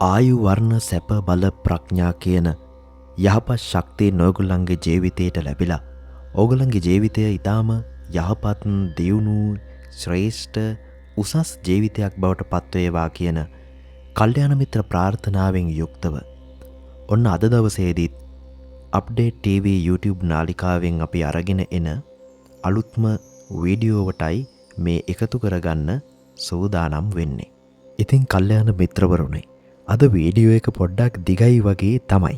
ආයු වර්ණ සැප බල ප්‍රඥා කියන යහපත් ශක්තිය ඔයගොල්ලන්ගේ ජීවිතයට ලැබිලා ඕගොල්ලන්ගේ ජීවිතය ඊටාම යහපත්, දියුණු, ශ්‍රේෂ්ඨ, උසස් ජීවිතයක් බවට පත් වේවා කියන කල්යාණ මිත්‍ර ප්‍රාර්ථනාවෙන් යුක්තව ඔන්න අද දවසේදීත් අප්ඩේට් TV YouTube නාලිකාවෙන් අපි අරගෙන එන අලුත්ම වීඩියෝවටයි මේ එකතු කරගන්න සූදානම් වෙන්නේ. ඉතින් කල්යාණ මිත්‍රවරුනි, අද වීඩියෝ එක පොඩ්ඩක් දිගයි වගේ තමයි.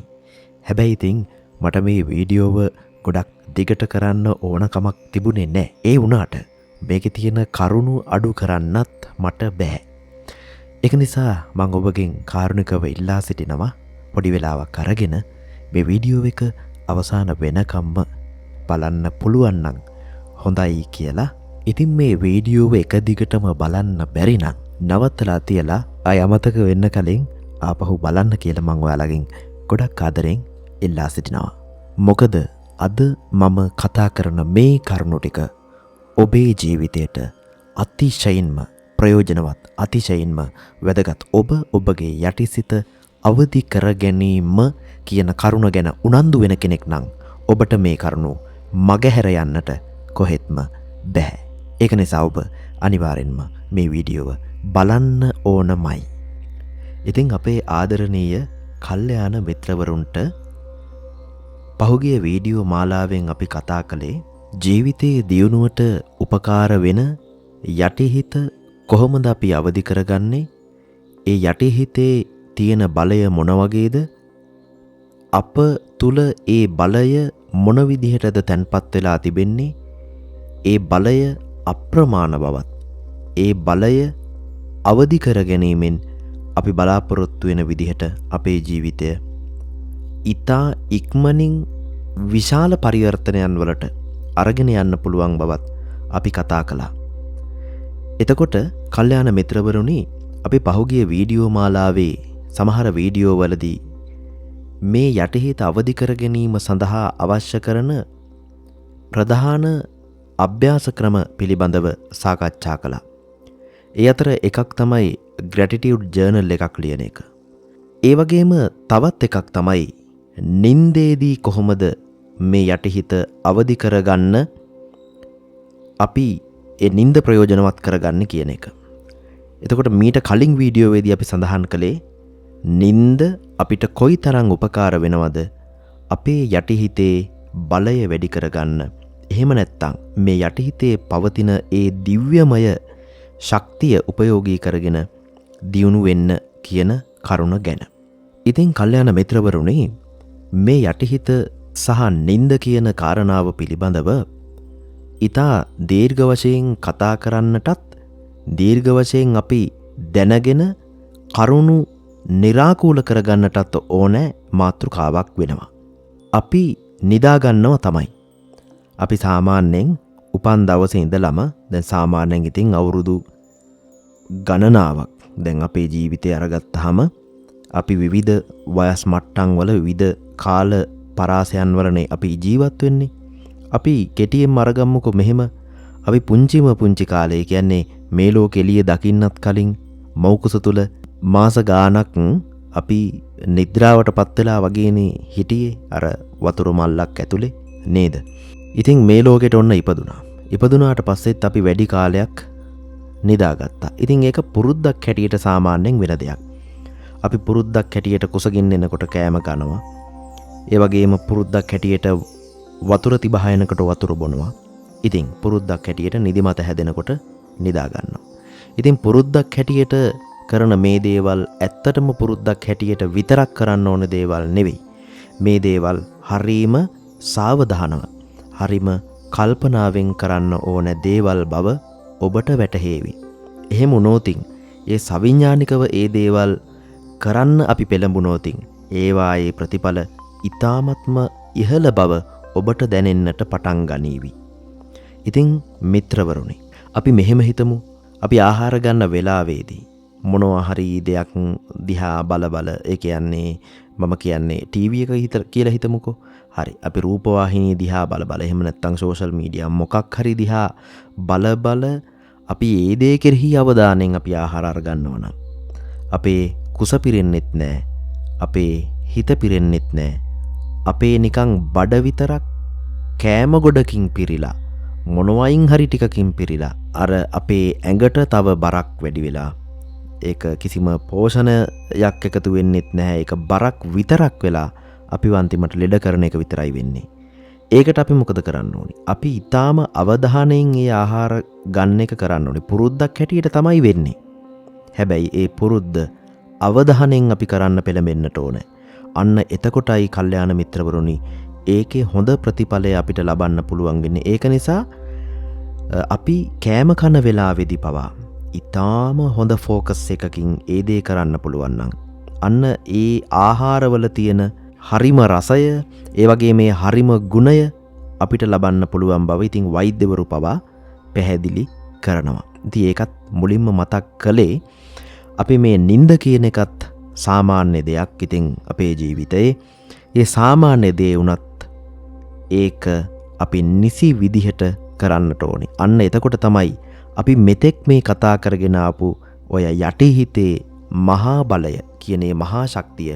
හැබැයි ඉතින් මට මේ වීඩියෝව ගොඩක් දිගට කරන්න ඕන කමක් තිබුණේ නෑ. ඒ වුණාට මේකේ තියෙන කරුණු අඩු කරන්නත් මට බෑ. ඒක නිසා මං ඔබගෙන් කාරුණිකව ඉල්ලා සිටිනවා පොඩි වෙලාවක් අරගෙන මේ වීඩියෝ එක අවසාන වෙනකම්ම බලන්න පුළුවන් නම් හොඳයි කියලා. ඉතින් මේ වීඩියෝව එක දිගටම බලන්න බැරි නම් නවත්තලා තියලා ආය අමතක වෙන්න කලින් ආපහු බලන්න කියලා මං ඔයාලගෙන් ගොඩක් ආදරෙන් ඉල්ලා සිටිනවා. මොකද අද මම කතා කරන මේ කරුණු ටික ඔබේ ජීවිතයට අතිශයින්ම ප්‍රයෝජනවත්, අතිශයින්ම වැදගත්. ඔබ ඔබගේ යටිසිත අවදි කර ගැනීම කියන කරුණ ගැන උනන්දු වෙන කෙනෙක් නම් ඔබට මේ කරුණු මගහැර යන්නට කොහෙත්ම බැහැ. ඒක නිසා ඔබ අනිවාර්යෙන්ම මේ වීඩියෝව බලන්න ඕනමයි. ඉතින් අපේ ආදරණීය කල්යාණ මිත්‍රවරුන්ට පහුගිය වීඩියෝ මාලාවෙන් අපි කතා කළේ ජීවිතයේ දියුණුවට උපකාර වෙන යටිහිත කොහොමද අපි අවදි කරගන්නේ, ඒ යටිහිතේ තියෙන බලය මොන වගේද, අප තුල ඒ බලය මොන විදිහටද තැන්පත් වෙලා තිබෙන්නේ, ඒ බලය අප්‍රමාණ බවත්, ඒ බලය අවදි කර ගැනීමෙන් අපි බලාපොරොත්තු වෙන විදිහට අපේ ජීවිතය ඉතා ඉක්මනින් විශාල පරිවර්තනයන් වලට අරගෙන යන්න පුළුවන් බවත් අපි කතා කළා. එතකොට කල්යාණ මිත්‍රවරුනි, අපි පහුගිය වීඩියෝ මාලාවේ සමහර වීඩියෝ වලදී මේ යටිහිත අවදි කර ගැනීම සඳහා අවශ්‍ය කරන ප්‍රධාන අභ්‍යාස ක්‍රම පිළිබඳව සාකච්ඡා කළා. ඒ අතර එකක් තමයි ග්‍රැටිටියුඩ් ජර්නල් එකක් ලියන එක. ඒ වගේම තවත් එකක් තමයි නින්දේදී කොහොමද මේ යටිහිත අවදි කරගන්න අපි ඒ නින්ද ප්‍රයෝජනවත් කරගන්න කියන එක. එතකොට මීට කලින් වීඩියෝවේදී අපි සඳහන් කළේ නින්ද අපිට කොයිතරම් උපකාර වෙනවද අපේ යටිහිතේ බලය වැඩි කරගන්න. එහෙම නැත්නම් මේ යටිහිතේ පවතින ඒ දිව්‍යමය ශක්තිය උපයෝගී කරගෙන දියුණු වෙන්න කියන කරුණ ගැන. ඉතින් කල්යාණ මිත්‍රවරුනි, මේ යටිහිත සහ නින්ද කියන කාරණාව පිළිබඳව ඉතා දීර්ඝ වශයෙන් කතා කරන්නටත්, දීර්ඝ වශයෙන් අපි දැනගෙන කරුණු නිරාකූල කරගන්නටත් ඕනෑ මාතෘකාවක් වෙනවා. අපි නිදාගන්නව තමයි. අපි සාමාන්‍යයෙන් උපන් දවසේ ඉඳලම දැන් සාමාන්‍යයෙන් ඉතින් අවුරුදු ගණනාවක් දැන් අපේ ජීවිතය අරගත්තාම අපි විවිධ වයස් මට්ටම් වල විවිධ කාල පරාසයන් වලනේ අපි ජීවත් වෙන්නේ. අපි කෙටියෙන් අරගමුකෝ මෙහෙම, අපි පුංචිම පුංචි කාලේ, කියන්නේ මේ ලෝකෙ එළිය දකින්නත් කලින් මව් කුස තුල මාස ගාණක් අපි නිද්‍රාවට පත් වෙලා වගේනේ හිටියේ, අර වතුර මල්ලක් ඇතුලේ නේද? ඉතින් මේ ලෝකෙට ඔන්න ඉපදුනා. ඉපදුනාට පස්සෙත් අපි වැඩි කාලයක් නිදාගත්තා. ඉතින් ඒක පුරුද්දක් හැටියට සාමාන්‍යයෙන් වෙන දෙයක්. අපි පුරුද්දක් හැටියට කුසගින්න එනකොට කෑම කනවා. ඒ වගේම පුරුද්දක් හැටියට වතුර තිබහ එනකොට වතුර බොනවා. ඉතින් පුරුද්දක් හැටියට නිදිමත හැදෙනකොට නිදා ගන්නවා. ඉතින් පුරුද්දක් හැටියට කරන මේ දේවල් ඇත්තටම පුරුද්දක් හැටියට විතරක් කරන්න ඕන දේවල් නෙවෙයි. මේ දේවල් හරීම සාවධානව, හරීම කල්පනාවෙන් කරන්න ඕන දේවල් බව ඔබට වැටහේවි. එහෙම වුණොතින් ඒ සවිඥානිකව ඒ දේවල් කරන්න අපි පෙළඹුණොතින් ඒවායේ ප්‍රතිඵල ඉතාමත්ම ඉහළ බව ඔබට දැනෙන්නට පටන් ගනීවි. ඉතින් මිත්‍රවරුනි, අපි මෙහෙම හිතමු. අපි ආහාර ගන්න වෙලාවේදී මොනවා හරි දෙයක් දිහා බල බල, ඒ කියන්නේ මම කියන්නේ ටීවී එක හිත කියලා හිතමුකෝ. හරි, අපි රූපවාහිනිය දිහා බල බල, එහෙම නැත්නම් සෝෂල් මීඩියා මොකක් හරි දිහා බල බල අපි ඒ දේ කෙරෙහි අවධානයෙන් අපි ආහාර අරගන්නවා නම් අපේ කුස පිරෙන්නෙත් නෑ, අපේ හිත පිරෙන්නෙත් නෑ. අපේ නිකන් බඩ විතරක් කෑම ගොඩකින් පිරීලා, මොනවයින් හරි ටිකකින් පිරීලා, අර අපේ ඇඟට තව බරක් වැඩි වෙලා, ඒක කිසිම පෝෂණයක් එකතු වෙන්නෙත් නැහැ. ඒක බරක් විතරක් වෙලා අපි අන්තිමට ලෙඩ කරන එක විතරයි වෙන්නේ. ඒකට අපි මොකද කරන්න ඕනි? අපි ඊටාම අවධානයෙන් ඒ ආහාර ගන්න එක කරන්න ඕනි. පුරුද්දක් හැටියට තමයි වෙන්නේ. හැබැයි ඒ පුරුද්ද අවධානයෙන් අපි කරන්න පෙළඹෙන්නට ඕනේ. අන්න එතකොටයි කල්යාණ මිත්‍රවරුනි ඒකේ හොඳ ප්‍රතිඵලය අපිට ලබන්න පුළුවන් වෙන්නේ. ඒක නිසා අපි කෑම කන වෙලාවේදී පවා ඊටාම හොඳ ෆෝකස් එකකින් ඒ දේ කරන්න පුළුවන් නම්, අන්න ඒ ආහාරවල තියෙන හරිම රසය, ඒ වගේ මේ හරිම ගුණය අපිට ලබන්න පුළුවන් බව ඉතින් වෛද්‍යවරු පවා පැහැදිලි කරනවා. ඉතින් ඒකත් මුලින්ම මතක් කළේ අපි මේ නිින්ද කියන එකත් සාමාන්‍ය දෙයක් ඉතින් අපේ ජීවිතයේ. ඒ සාමාන්‍ය දේ වුණත් ඒක අපි නිසි විදිහට කරන්නට ඕනේ. අන්න එතකොට තමයි අපි මෙතෙක් මේ කතා කරගෙන ආපු ඔය යටිහිතේ මහා බලය කියන ඒ මහා ශක්තිය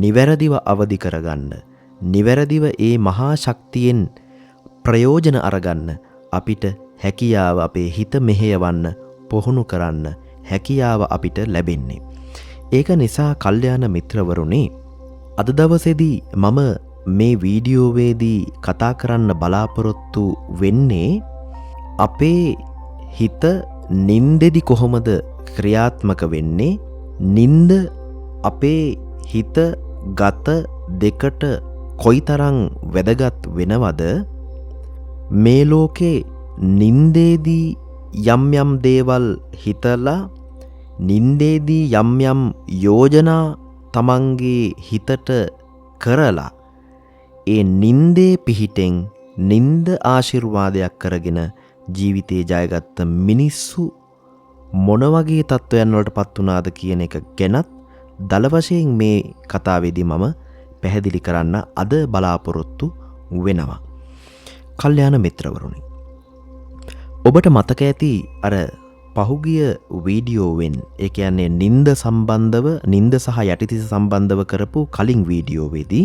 නිවැරදිව අවදි කරගන්න, නිවැරදිව ඒ මහා ශක්තියෙන් ප්‍රයෝජන අරගන්න අපිට හැකියාව, අපේ හිත මෙහෙයවන්න, පුහුණු කරන්න හැකියාව අපිට ලැබෙන්නේ. ඒක නිසා කල්යාණ මිත්‍රවරුනි, අද දවසේදී මම මේ වීඩියෝවේදී කතා කරන්න බලාපොරොත්තු වෙන්නේ අපේ හිත නින්දෙදි කොහොමද ක්‍රියාත්මක වෙන්නේ, නින්ද අපේ හිත ගත දෙකට කොයිතරම් වැදගත් වෙනවද, මේ ලෝකේ නින්දේදී යම් යම් දේවල් හිතලා නින්දේදී යම් යම් යෝජනා තමන්ගේ හිතට කරලා ඒ නින්දේ පිහිටෙන් නින්ද ආශිර්වාදයක් කරගෙන ජීවිතේ ජයගත්ත මිනිස්සු මොන වගේ තත්ත්වයන් වලට පත් වුණාද කියන එක ගැනත් දල වශයෙන් මේ කතාවේදී මම පැහැදිලි කරන්න අද බලාපොරොත්තු වෙනවා. කල්යාණ මිත්‍රවරුනි, ඔබට මතක ඇති අර පහුගිය වීඩියෝවෙන්, ඒ කියන්නේ නින්ද සම්බන්ධව, නින්ද සහ යටිතිස සම්බන්ධව කරපු කලින් වීඩියෝවේදී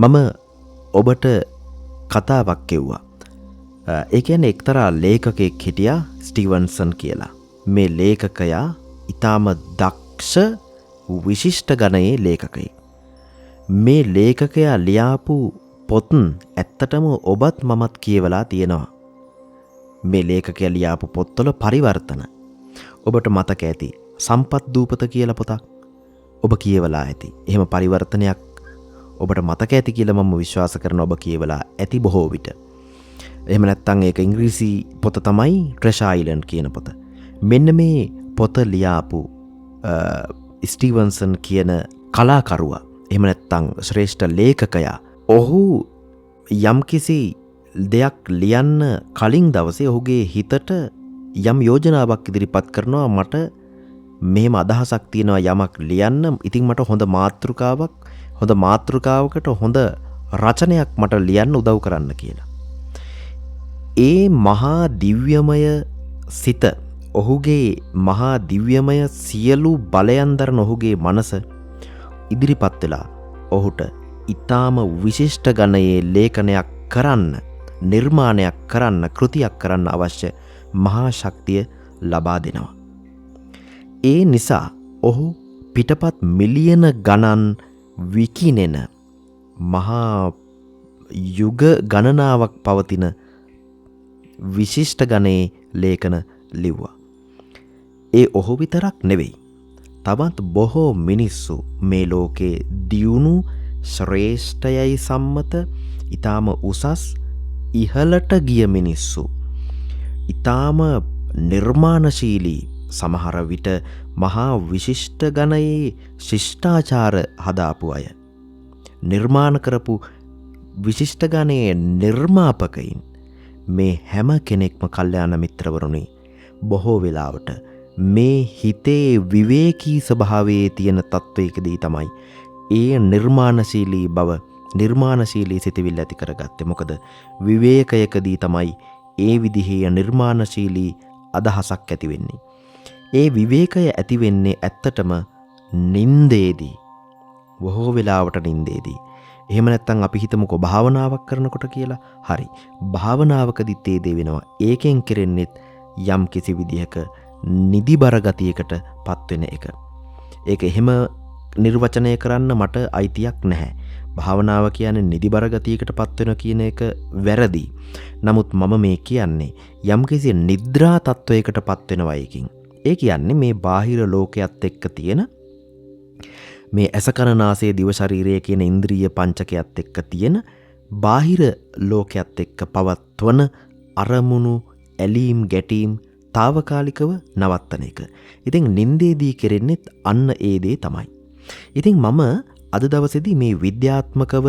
මම ඔබට කතාවක් කිව්වා. ඒ කියන්නේ එක්තරා ලේඛකයෙක් හිටියා ස්ටීවන්සන් කියලා. මේ ලේඛකයා ඊටාම දක්ෂ විශිෂ්ට ගණයේ ලේඛකයෙක්. මේ ලේඛකයා ලියාපු පොත් ඇත්තටම ඔබත් මමත් කියවලා තියෙනවා. මේ ලේඛකයා ලියාපු පොත්වල පරිවර්තන ඔබට මතක ඇති. සම්පත් දූපත කියලා පොතක් ඔබ කියවලා ඇති. එහෙම පරිවර්තනයක් ඔබට මතක ඇති කියලා මම විශ්වාස කරනවා. ඔබ කියවලා ඇති බොහෝ විට. එහෙම නැත්නම් ඒක ඉංග්‍රීසි පොත තමයි ට්‍රෙෂර් අයිලන්ඩ් කියන පොත. මෙන්න මේ පොත ලියාපු ස්ටීවන්සන් කියන කලාකරුවා, එහෙම නැත්නම් ශ්‍රේෂ්ඨ ලේඛකයා, ඔහු යම්කිසි දෙයක් ලියන්න කලින් දවසේ ඔහුගේ හිතට යම් යෝජනාවක් ඉදිරිපත් කරනවා. මට මෙහෙම අදහසක් තියෙනවා යමක් ලියන්න, ඉතින් මට හොඳ මාතෘකාවක්, හොඳ මාතෘකාවකට හොඳ රචනයක් මට ලියන්න උදව් කරන්න කියලා. ඒ මහා දිව්‍යමය සිත, ඔහුගේ මහා දිව්‍යමය සියලු බලයන් දරන ඔහුගේ මනස ඉදිරිපත් වෙලා ඔහුට ඊටාම විශිෂ්ට ගණයේ ලේඛනයක් කරන්න, නිර්මාණයක් කරන්න, කෘතියක් කරන්න අවශ්‍ය මහා ශක්තිය ලබා දෙනවා. ඒ නිසා ඔහු පිටපත් මිලියන ගණන් විකිණෙන මහා යුග ගණනාවක් පවතින විශිෂ්ට ගණයේ ලේඛන ලිව්වා. ඒ ඔහු විතරක් නෙවෙයි, තවත් බොහෝ මිනිස්සු මේ ලෝකේ දියුණු ශ්‍රේෂ්ඨයයි සම්මත ඊටාම උසස් ඉහළට ගිය මිනිස්සු, ඊටාම නිර්මාණශීලී, සමහර විට මහා විශිෂ්ට ගණයේ ශිෂ්ටාචාර හදාපු අය, නිර්මාණ කරපු විශිෂ්ට ගණයේ නිර්මාපකයින්, මේ හැම කෙනෙක්ම කල්යාණ මිත්‍රවරුනි බොහෝ වෙලාවට මේ හිතේ විවේකී ස්වභාවයේ තියෙන තත්වයකදී තමයි ඒ නිර්මාණශීලී බව, නිර්මාණශීලී සිතවිල්ල ඇති කරගත්තේ. මොකද විවේකයකදී තමයි ඒ විදිහේ නිර්මාණශීලී අදහසක් ඇති වෙන්නේ. ඒ විවේකය ඇති වෙන්නේ ඇත්තටම නින්දේදී, බොහෝ වෙලාවට නින්දේදී, එහෙම නැත්නම් අපි හිතමුකෝ භාවනාවක් කරනකොට කියලා. හරි, භාවනාවකදීත් ඒ දේ වෙනවා. ඒකෙන් කෙරෙන්නේත් යම් කිසි විදිහක නිදිබර ගතියකට පත්වෙන එක. ඒක එහෙම නිර්වචනය කරන්න මට අයිතියක් නැහැ. භාවනාව කියන්නේ නිදිබර ගතියකට පත්වෙන කියන එක වැරදි. නමුත් මම මේ කියන්නේ යම්කිසි නිද්‍රා තත්වයකට පත්වෙනවා එකකින්. ඒ කියන්නේ මේ බාහිර ලෝකයේත් එක්ක තියෙන මේ ඇස කන නාසය දිව ශරීරය කියන ඉන්ද්‍රිය පංචකයත් එක්ක තියෙන බාහිර ලෝකයේත් එක්ක පවත්වන අරමුණු ඇලීම් ගැටීම් తాවකාලිකව නවත්තන එක. ඉතින් නින්දේදී කෙරෙන්නේත් අන්න ඒ දේ තමයි. ඉතින් මම අද දවසේදී මේ විද්‍යාත්මකව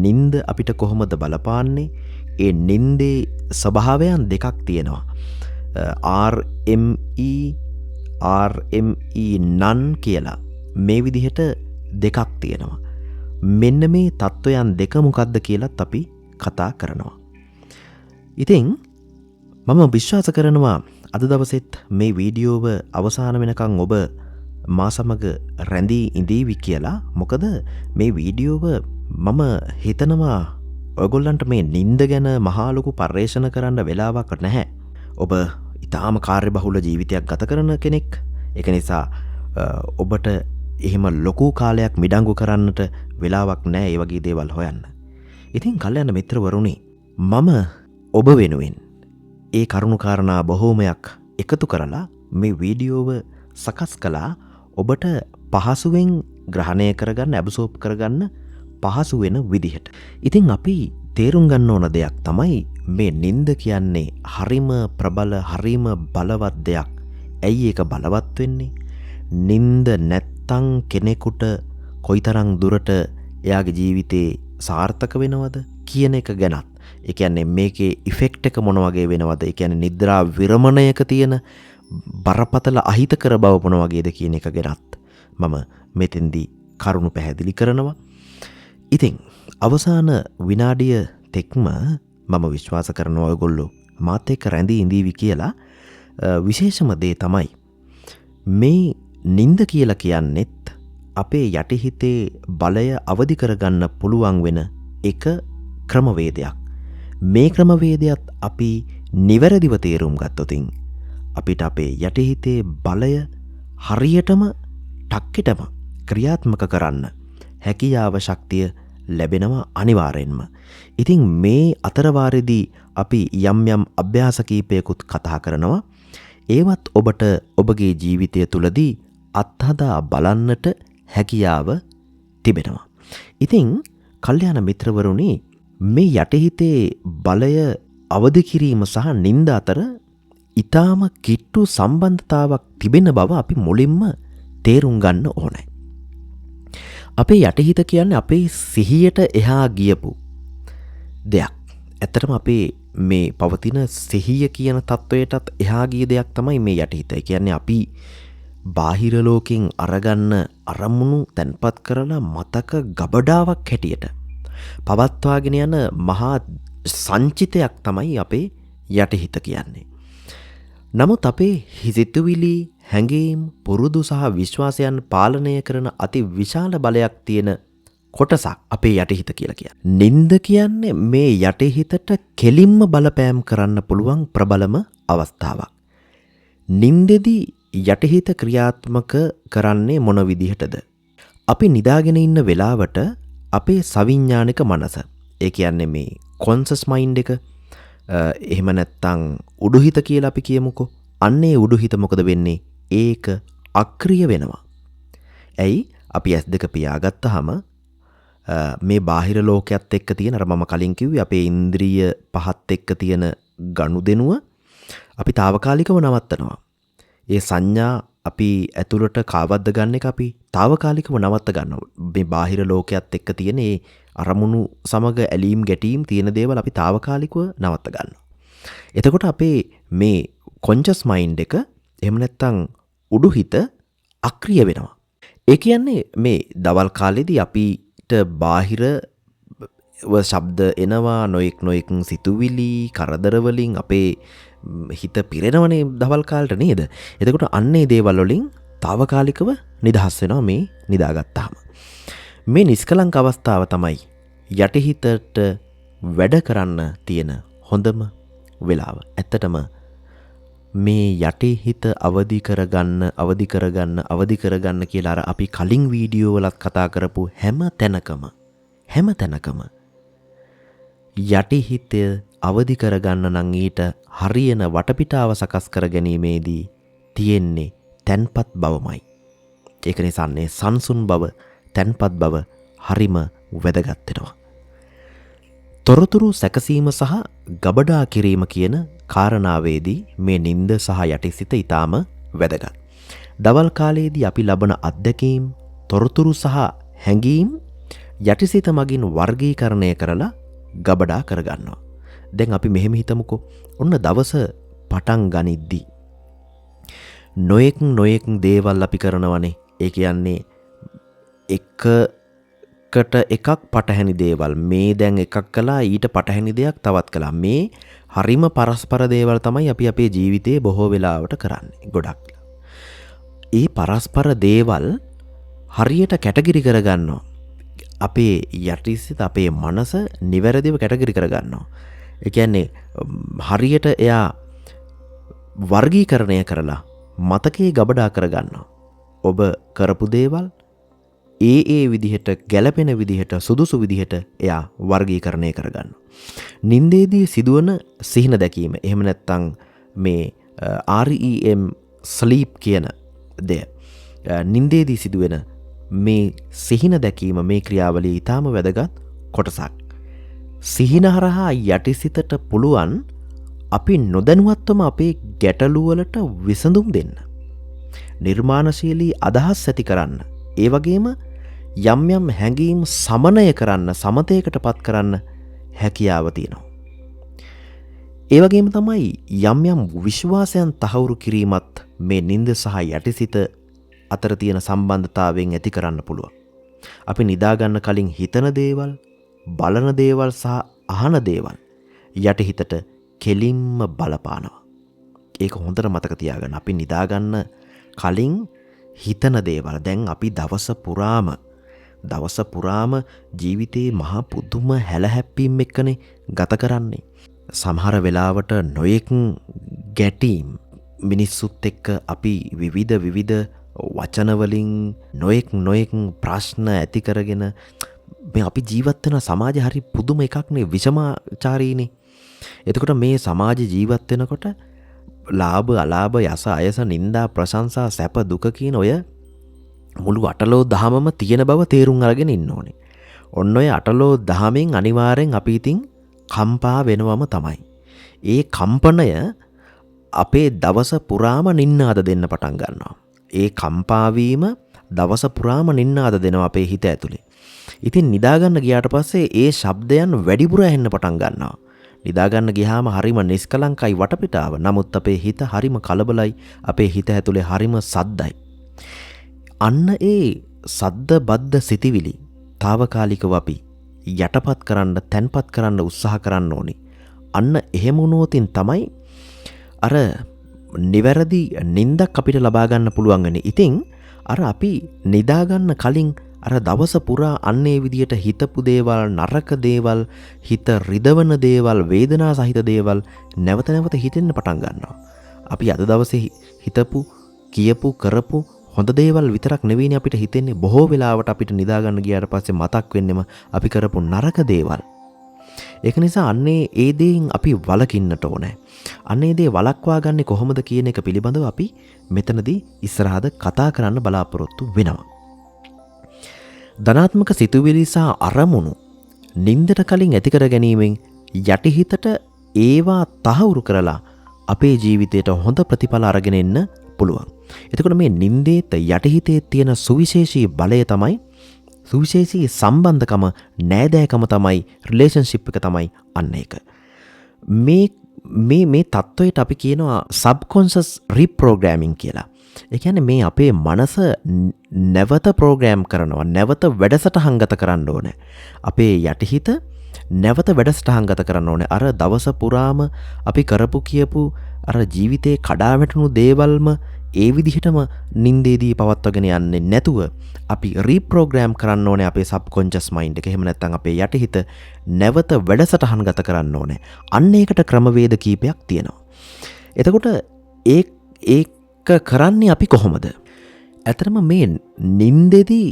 නින්ද අපිට කොහොමද බලපාන්නේ? ඒ නින්දේ ස්වභාවයන් දෙකක් තියෙනවා. RME, RME none කියලා මේ විදිහට දෙකක් තියෙනවා. මෙන්න මේ තත්වයන් දෙක මොකද්ද කියලත් අපි කතා කරනවා. ඉතින් මම විශ්වාස කරනවා අද දවසෙත් මේ වීඩියෝව අවසාන වෙනකන් ඔබ මා සමග රැඳී ඉඳීවි කියලා. මොකද මේ වීඩියෝව මම හිතනවා ඔයගොල්ලන්ට මේ නින්ද ගැන මහා ලොකු පර්යේෂණ කරන්න වෙලාවක් නැහැ. ඔබ ඉතාම කාර්යබහුල ජීවිතයක් ගත කරන කෙනෙක්. ඒක නිසා ඔබට එහෙම ලොකු කාලයක් මිඩංගු කරන්නට වෙලාවක් නැහැ ඒ වගේ දේවල් හොයන්න. ඉතින් කල්යන මිත්‍රවරුනි, මම ඔබ වෙනුවෙන් ඒ කරුණු කාරණා බොහෝමයක් එකතු කරලා මේ වීඩියෝව සකස් කළා ඔබට පහසුවෙන් ග්‍රහණය කරගන්න, ඇබ්සෝබ් කරගන්න පහසු වෙන විදිහට. ඉතින් අපි තේරුම් ගන්න ඕන දෙයක් තමයි මේ නින්ද කියන්නේ හරිම ප්‍රබල, හරිම බලවත් දෙයක්. ඇයි ඒක බලවත් වෙන්නේ? නින්ද නැත්තම් කෙනෙකුට කොයිතරම් දුරට එයාගේ ජීවිතේ සාර්ථක වෙනවද කියන එක ගැනත්, ඒ කියන්නේ මේකේ ඉෆෙක්ට් එක මොන වගේ වෙනවද, ඒ කියන්නේ නිද්‍රා විරමණයක තියෙන බරපතල අහිතකර බව මොන වගේද කියන එක ගැනත් මම මෙතෙන්දී කරුණු පැහැදිලි කරනවා. ඉතින් අවසාන විනාඩිය තෙක්ම මම විශ්වාස කරනවා ඔයගොල්ලෝ මාත් එක්ක රැඳී ඉඳීවි කියලා. විශේෂම දේ තමයි මේ නින්ද කියලා කියන්නෙත් අපේ යටිහිතේ බලය අවදි කරගන්න පුළුවන් වෙන එක ක්‍රමවේදයක්. මේ ක්‍රමවේදයත් අපි නිවැරදිව තේරුම් ගත්තොතින් අපිට අපේ යටිහිතේ බලය හරියටම ටක්කෙටම ක්‍රියාත්මක කරන්න හැකියාව ශක්තිය ලැබෙනවා අනිවාර්යෙන්ම. ඉතින් මේ අතරවාරෙදී අපි යම් යම් අභ්‍යාස කීපයකුත් කතා කරනවා. ඒවත් ඔබට ඔබගේ ජීවිතය තුළදී අත්හදා බලන්නට හැකියාව තිබෙනවා. ඉතින් කල්යාණ මිත්‍රවරුනි, මේ යටිහිතේ බලය අවදි කිරීම සහ නින්ද අතර ඊටාම කිට්ටු සම්බන්ධතාවක් තිබෙන බව අපි මුලින්ම තේරුම් ගන්න ඕනේ. අපේ යටිහිත කියන්නේ අපේ සිහියට එහා ගියපු දෙයක්. ඇත්තටම අපේ මේ පවතින සිහිය කියන තත්වයටත් එහා ගිය දෙයක් තමයි මේ යටිහිත. ඒ කියන්නේ අපි බාහිර ලෝකෙන් අරගන්න අරමුණු තැන්පත් කරලා මතක ගබඩාවක් හැටියට පවත්වාගෙන යන මහා සංචිතයක් තමයි අපේ යටිහිත කියන්නේ. නමුත් අපේ සිතුවිලි, හැඟීම්, පුරුදු සහ විශ්වාසයන් පාලනය කරන අති විශාල බලයක් තියෙන කොටසක් අපේ යටිහිත කියලා කියන්නේ. නින්ද කියන්නේ මේ යටිහිතට කෙලින්ම බලපෑම් කරන්න පුළුවන් ප්‍රබලම අවස්ථාවක්. නින්දෙදී යටිහිත ක්‍රියාත්මක කරන්නේ මොන විදිහටද? අපි නිදාගෙන ඉන්න වෙලාවට අපේ සවිඥානික මනස, ඒ කියන්නේ මේ කොන්සස් මයින්ඩ් එක, එහෙම නැත්තම් උඩුහිත කියලා අපි කියමුකෝ. අන්න ඒ උඩුහිත මොකද වෙන්නේ? ඒක අක්‍රිය වෙනවා. ඇයි? අපි ඇස් දෙක පියාගත්තාම මේ බාහිර ලෝකයේත් එක්ක තියෙන අර මම කලින් කිව්වේ අපේ ඉන්ද්‍රිය පහත් එක්ක තියෙන ගනුදෙනුව අපි తాවකාලිකව නවත්තනවා. ඒ සංඥා අපි ඇතුළට කාවද්ද ගන්න එක අපි తాවකාලිකව නවත්ත ගන්නවා. මේ බාහිර ලෝකයේත් එක්ක තියෙන ඒ අරමුණු සමග ඇලීම් ගැටීම් තියෙන දේවල් අපි తాවකාලිකව නවත්ත ගන්නවා. එතකොට අපේ මේ කොන්ෂස් මයින්ඩ් එක එහෙම නැත්නම් උඩුහිත අක්‍රිය වෙනවා. ඒ කියන්නේ මේ දවල් කාලේදී අපිට බාහිර ශබ්ද එනවා, නොයෙක් නොයෙක් සිතුවිලි කරදර වලින් අපේ හිත පිරෙනවනේ දවල් කාලේට නේද? එතකොට අන්න ඒ දේවල් වලින් තාවකාලිකව නිදහස් වෙනවා මේ නිදාගත්තාම. මේ නිස්කලංක අවස්ථාව තමයි යටිහිතට වැඩ කරන්න තියෙන හොඳම වෙලාව. ඇත්තටම මේ යටිහිත අවදි කරගන්න, අවදි කරගන්න, අවදි කරගන්න කියලා අර අපි කලින් වීඩියෝ වලත් කතා කරපු හැම තැනකම යටිහිත අවදි කරගන්න නම් ඊට හරියන වටපිටාව සකස් කර ගැනීමේදී තියෙන්නේ තැන්පත් බවමයි. ඒක නිසා මේ සංසුන් බව, තැන්පත් බව හරිම වැදගත් වෙනවා. තොරතුරු සැකසීම සහ ගබඩා කිරීම කියන කාරණාවේදී මේ නිින්ද සහ යටිසිත ඊටාම වැදගත්. දවල් කාලයේදී අපි ලබන අත්දැකීම්, තොරතුරු සහ හැඟීම් යටිසිත මගින් වර්ගීකරණය කරලා ගබඩා කරගන්නවා. දැන් අපි මෙහෙම හිතමුකෝ. ඔන්න දවස පටන් ගනිද්දී නොයෙක් නොයෙක් දේවල් අපි කරනවනේ. ඒ කියන්නේ එකකට එකක් පටහැනි දේවල්. මේ දැන් එකක් කළා, ඊට පටහැනි දෙයක් තවත් කළා. මේ හරිම පරස්පර දේවල් තමයි අපි අපේ ජීවිතේ බොහෝ වෙලාවට කරන්නේ ගොඩක්. ඒ පරස්පර දේවල් හරියට කැටගරි කරගන්නවා. අපේ යටිසිත, අපේ මනස නිවැරදිව කැටගරි කරගන්නවා. ඒ කියන්නේ හරියට එයා වර්ගීකරණය කරලා මතකයේ ගබඩා කරගන්නවා. ඔබ කරපු දේවල් ඒ ඒ විදිහට ගැළපෙන විදිහට සුදුසු විදිහට එයා වර්ගීකරණය කරගන්නවා. නින්දේදී සිදුවන සිහින දැකීම, එහෙම නැත්නම් මේ REM sleep කියන දෙය, නින්දේදී සිදුවෙන මේ සිහින දැකීම මේ ක්‍රියාවලිය ඊටාම වැදගත් කොටසක්. සිහින හරහා යටිසිතට පුළුවන් අපි නොදැනුවත්වම අපේ ගැටලු වලට විසඳුම් දෙන්න, නිර්මාණශීලී අදහස් ඇති කරන්න, ඒ වගේම යම් යම් හැඟීම් සමනය කරන්න, සමතයකට පත් කරන්න හැකියාව තියෙනවා. ඒ වගේම තමයි යම් යම් විශ්වාසයන් තහවුරු කිරීමත් මේ නින්ද සහ යටිසිත අතර තියෙන සම්බන්ධතාවයෙන් ඇති කරන්න පුළුවන්. අපි නිදා ගන්න කලින් හිතන දේවල්, බලන දේවල් සහ අහන දේවල් යටිහිතට කෙලින්ම බලපානවා. ඒක හොඳට මතක තියාගන්න. අපි නිදා ගන්න කලින් හිතන දේවල්, දැන් අපි දවස පුරාම ජීවිතේ මහා පුදුම හැලහැප්පීම් එක්කනේ ගත කරන්නේ. සමහර වෙලාවට නොයෙක් ගැටීම්, මිනිස්සුත් එක්ක අපි විවිධ විවිධ වචන වලින් නොයෙක් නොයෙක් ප්‍රශ්න ඇති කරගෙන මේ අපි ජීවත් වෙන සමාජය හරි පුදුම එකක් නේ, විෂමාචාරීනේ. එතකොට මේ සමාජ ජීවත් වෙනකොට ලාභ අලාභ, යස අයස, නිന്ദා ප්‍රශංසා, සැප දුක කියන ඔය මුළු අටලෝ දහමම තියෙන බව තේරුම් අරගෙන ඉන්න ඕනේ. ඔන්න ඔය අටලෝ දහමෙන් අනිවාර්යෙන් අපි ඉතින් කම්පා වෙනවම තමයි. ඒ කම්පනය අපේ දවස පුරාම නින්නාද දෙන්න පටන් ගන්නවා. ඒ කම්පා වීම දවස පුරාම නින්නාද දෙනවා අපේ හිත ඇතුලේ. ඉතින් නිදාගන්න ගියාට පස්සේ ඒ ශබ්දයන් වැඩිපුර ඇහෙන්න පටන් ගන්නවා. නිදාගන්න ගියාම හරිම නිස්කලංකයි වටපිටාව. නමුත් අපේ හිත හරිම කලබලයි. අපේ හිත ඇතුලේ හරිම සද්දයි. අන්න ඒ සද්ද බද්ද සිතිවිලි తాවකාලිකව අපි යටපත් කරන්න, තැන්පත් කරන්න උත්සාහ කරන්න ඕනේ. අන්න එහෙම වුණොතින් තමයි අර නිවැරදි නින්දක් අපිට ලබා ගන්න පුළුවන් වෙන්නේ. ඉතින් අර අපි නිදාගන්න කලින් අර දවස පුරා අන්න ඒ විදියට හිතපු දේවල්, නරක දේවල්, හිත රිදවන දේවල්, වේදනා සහිත දේවල් නැවත නැවත හිතෙන්න පටන් ගන්නවා. අපි අද දවසේ හිතපු, කියපු, කරපු හොඳ දේවල් විතරක් නෙවෙයිනේ අපිට හිතෙන්නේ. බොහෝ වෙලාවට අපිට නිදාගන්න ගියාට පස්සේ මතක් වෙන්නෙම අපි කරපු නරක දේවල්. ඒක නිසා අන්නේ ඒ දේෙන් අපි වළකින්නට ඕනේ. අන්නේ දේ වළක්වා ගන්නේ කොහොමද කියන එක පිළිබඳව අපි මෙතනදී ඉස්සරහද කතා කරන්න බලාපොරොත්තු වෙනවා. ධනාත්මක සිතුවිලි සහ අරමුණු නින්දට කලින් ඇති කර ගැනීමෙන් යටිහිතට ඒවා තහවුරු කරලා අපේ ජීවිතයට හොඳ ප්‍රතිඵල අරගෙන එන්න පුළුවන්. එතකොට මේ නින්දේත් යටිහිතේ තියෙන සුවිශේෂී බලය තමයි, සුවිශේෂී සම්බන්ධකම, නෑදෑකම තමයි, රිලේෂන්ෂිප් එක තමයි අන්න ඒක. මේ මේ මේ තත්ත්වයට අපි කියනවා සබ්කොන්ෂස් රීප්‍රෝග්‍රෑමින් කියලා. ඒ කියන්නේ මේ අපේ මනස නැවත ප්‍රෝග්‍රෑම් කරනවා, නැවත වැඩසටහන් ගත කරන්න ඕනේ. අපේ යටිහිත නැවත වැඩසටහන් ගත කරන්න ඕනේ. අර දවස පුරාම අපි කරපු කියපු අර ජීවිතේ කඩා වැටුණු දේවල්ම ඒ විදිහටම නින්දේදී පවත්වාගෙන යන්නේ නැතුව අපි රීප්‍රෝග්‍රෑම් කරන්න ඕනේ අපේ සබ්කොන්ෂස් මයින්ඩ් එක. එහෙම නැත්නම් අපේ යටිහිත නැවත වැඩසටහන් ගත කරන්න ඕනේ. අන්න ඒකට ක්‍රමවේද කීපයක් තියෙනවා. එතකොට ඒක කරන්නේ අපි කොහොමද? ඇත්තටම මේ නින්දෙදී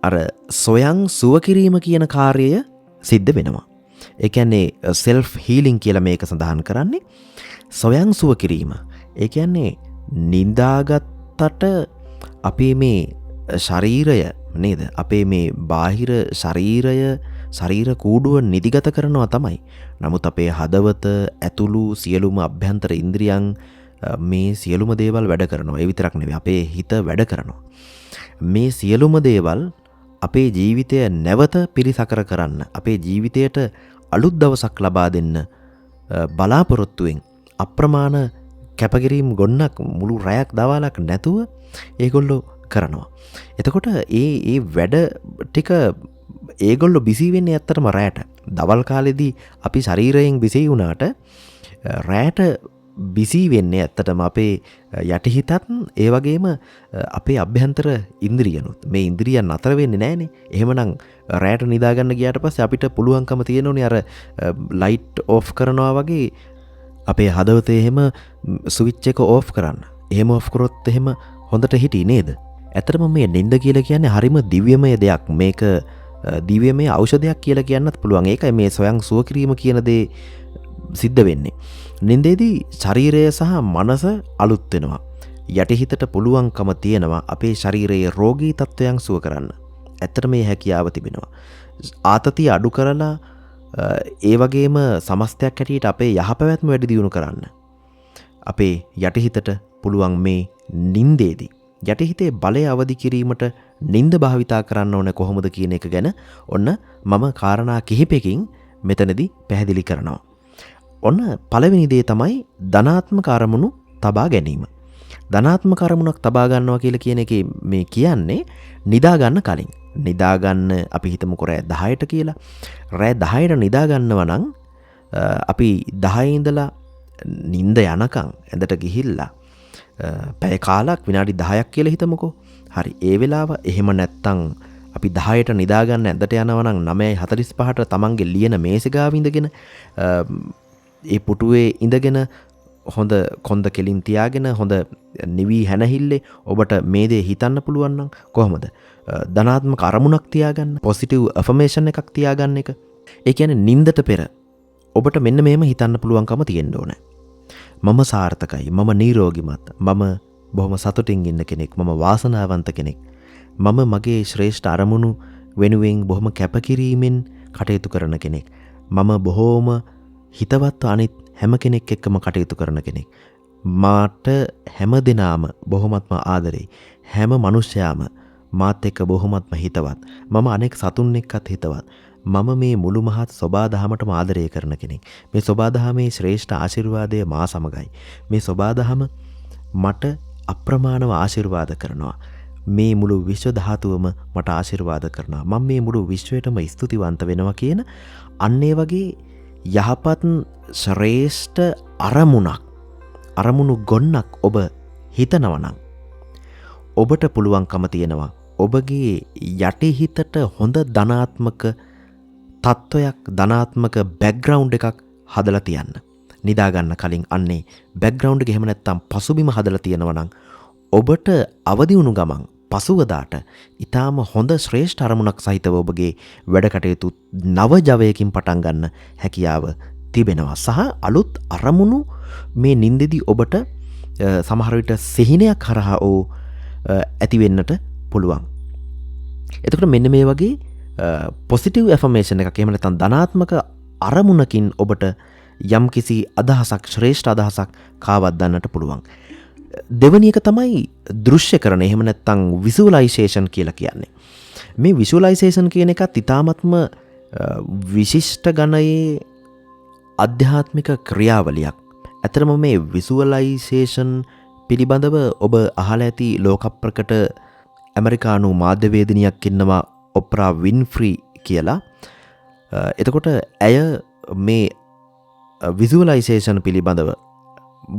අර සොයන් සුව කිරීම කියන කාර්යය සිද්ධ වෙනවා. ඒ කියන්නේ සෙල්ෆ් හීලින් කියලා මේක සඳහන් කරන්නේ. සොයන් සුව කිරීම. ඒ කියන්නේ නිදාගත්තට අපේ මේ ශරීරය නේද? අපේ මේ බාහිර ශරීරය, ශරීර කූඩුව නිදිගත කරනවා තමයි. නමුත් අපේ හදවත ඇතුළු සියලුම අභ්‍යන්තර ඉන්ද්‍රියන් මේ සියලුම දේවල් වැඩ කරනවා. ඒ විතරක් නෙවෙයි, අපේ හිත වැඩ කරනවා. මේ සියලුම දේවල් අපේ ජීවිතය නැවත පිරිසකර කරන්න, අපේ ජීවිතයට අලුත් දවසක් ලබා දෙන්න බලාපොරොත්තුවෙන් අප්‍රමාණ කැපකිරීම් ගොන්නක් මුළු රැයක් දවාලක් නැතුව ඒගොල්ලෝ කරනවා. එතකොට ඒ වැඩ ටික ඒගොල්ලෝ බිසි වෙන්නේ ඇත්තටම රැට. දවල් කාලෙදී අපි ශරීරයෙන් බිසි වුණාට රැට බිසි වෙන්නේ ඇත්තටම අපේ යටිහිතත් ඒ වගේම අපේ අභ්‍යන්තර ඉන්ද්‍රියනුත්. මේ ඉන්ද්‍රියන් නතර වෙන්නේ නෑනේ. එහෙමනම් රැට නිදා ගන්න ගියාට පස්සේ අපිට පුළුවන්කම තියෙනෝනේ අර ලයිට් ඕෆ් කරනවා වගේ අපේ හදවතේ එහෙම ස්විච් එක ඕෆ් කරන්න. එහෙම ඕෆ් කරොත් එහෙම හොඳට හිටී නේද? ඇත්තටම මේ නින්ද කියලා කියන්නේ හරිම දිව්‍යමය දෙයක්. මේක දිව්‍යමය ඖෂධයක් කියලා කියන්නත් පුළුවන්. ඒකයි මේ සොයන් සුව කිරීම කියන දේ සිද්ධ වෙන්නේ. නින්දේදී ශරීරය සහ මනස අලුත් වෙනවා. යටිහිතට පුළුවන්කම තියෙනවා අපේ ශරීරයේ රෝගී තත්ත්වයන් සුව කරන්න. ඇත්තට මේ හැකියාව තිබෙනවා. ආතතිය අඩු කරලා ඒ වගේම සමස්තයක් හැටියට අපේ යහපැවැත්ම වැඩි දියුණු කරන්න අපේ යටිහිතට පුළුවන් මේ නින්දේදී යටිහිතේ බලය අවදි කිරීමට නින්ද භාවිතා කරන්න ඕන කොහොමද කියන එක ගැන ඔන්න මම කාරණා කිහිපයකින් මෙතනදී පැහැදිලි කරනවා. ඔන්න පළවෙනි දේ තමයි ධනාත්මක අරමුණු තබා ගැනීම. ධනාත්මක අරමුණක් තබා ගන්නවා කියලා කියන එකේ මේ කියන්නේ නිදා ගන්න කලින්. නිදා ගන්න අපි හිතමුකෝ රෑ 10ට කියලා. රෑ 10ට නිදා ගන්නවා නම් අපි 10 ඉඳලා නිින්ද යනකම් ඇඳට ගිහිල්ලා පැය කාලක් විනාඩි 10ක් කියලා හිතමුකෝ. හරි, ඒ වෙලාව එහෙම නැත්තම් අපි 10ට නිදා ගන්න ඇඳට යනවා නම් 9:45ට තමන්ගේ ලියන මේසෙ ගාව ඉඳගෙන ඒ පුටුවේ ඉඳගෙන හොඳ කොන්ද කෙලින් තියාගෙන හොඳ නිවි හැනහිල්ලේ ඔබට මේ දේ හිතන්න පුළුවන් නම් කොහොමද? ධනාත්මක අරමුණක් තියාගන්න, පොසිටිව් ඇෆර්මේෂන් එකක් තියාගන්න එක. ඒ කියන්නේ නින්දට පෙර ඔබට මෙන්න මෙහෙම හිතන්න පුළුවන්කම තියෙන්න ඕනේ. මම සාර්ථකයි, මම නිරෝගිමත්, මම බොහොම සතුටින් ඉන්න කෙනෙක්, මම වාසනාවන්ත කෙනෙක්, මම මගේ ශ්‍රේෂ්ඨ අරමුණු වෙනුවෙන් බොහොම කැපකිරීමෙන් කටයුතු කරන කෙනෙක්, මම බොහෝම හිතවත්ව අනිත් හැම කෙනෙක් එක්කම කටයුතු කරන කෙනෙක්, මාට හැම දෙනාම බොහොමත්ම ආදරෙයි, හැම මනුෂ්‍යයාම මාත් එක්ක බොහොමත්ම හිතවත්, මම අනෙක් සතුන් එක්කත් හිතවත්, මම මේ මුළු මහත් සොබා දහමටම ආදරය කරන කෙනෙක්, මේ සොබා දහමේ ශ්‍රේෂ්ඨ ආශිර්වාදය මා සමගයි, මේ සොබා දහම මට අප්‍රමාණව ආශිර්වාද කරනවා, මේ මුළු විශ්ව ධාතුවම මට ආශිර්වාද කරනවා, මම මේ මුළු විශ්වයටම ස්තුතිවන්ත වෙනවා කියන අන්න ඒ වගේ යහපත් ශ්‍රේෂ්ඨ අරමුණක්, අරමුණු ගොන්නක් ඔබ හිතනවා නම් ඔබට පුළුවන්කම තියෙනවා ඔබගේ යටිහිතට හොඳ ධනාත්මක තත්ත්වයක්, ධනාත්මක බැක්ග්‍රවුන්ඩ් එකක් හදලා තියන්න. නිදා ගන්න කලින් අන්නේ බැක්ග්‍රවුන්ඩ් එක එහෙම නැත්නම් පසුබිම හදලා තියෙනවා නම් ඔබට අවදි වුණු ගමන් පසුවදාට ඊටාම හොඳ ශ්‍රේෂ්ඨ අරමුණක් සහිතව ඔබගේ වැඩ කටයුතු නව ජවයකින් පටන් ගන්න හැකියාව තිබෙනවා. සහ අලුත් අරමුණු මේ නින්දෙදි ඔබට සමහර විට සිහිනයක් හරහා ඇති වෙන්නට පුළුවන්. එතකොට මෙන්න මේ වගේ පොසිටිව් ඇෆර්මේෂන් එකක් එහෙම නැත්නම් ධනාත්මක අරමුණකින් ඔබට යම්කිසි අදහසක්, ශ්‍රේෂ්ඨ අදහසක් කාවද්දන්නට පුළුවන්. දෙවැනි එක තමයි දෘශ්‍යකරණ, එහෙම නැත්නම් විසුවලයිසේෂන් කියලා කියන්නේ. මේ විසුවලයිසේෂන් කියන එකත් ඉතාමත්ම විශිෂ්ට ගණයේ අධ්‍යාත්මික ක්‍රියාවලියක්. ඇත්තටම මේ විසුවලයිසේෂන් පිළිබඳව ඔබ අහලා ඇති ලෝක ප්‍රකට ඇමරිකානු මාධ්‍යවේදිනියක් ඉන්නවා ඔප්රා වින්ෆ්‍රී කියලා. එතකොට ඇය මේ විසුවලයිසේෂන් පිළිබඳව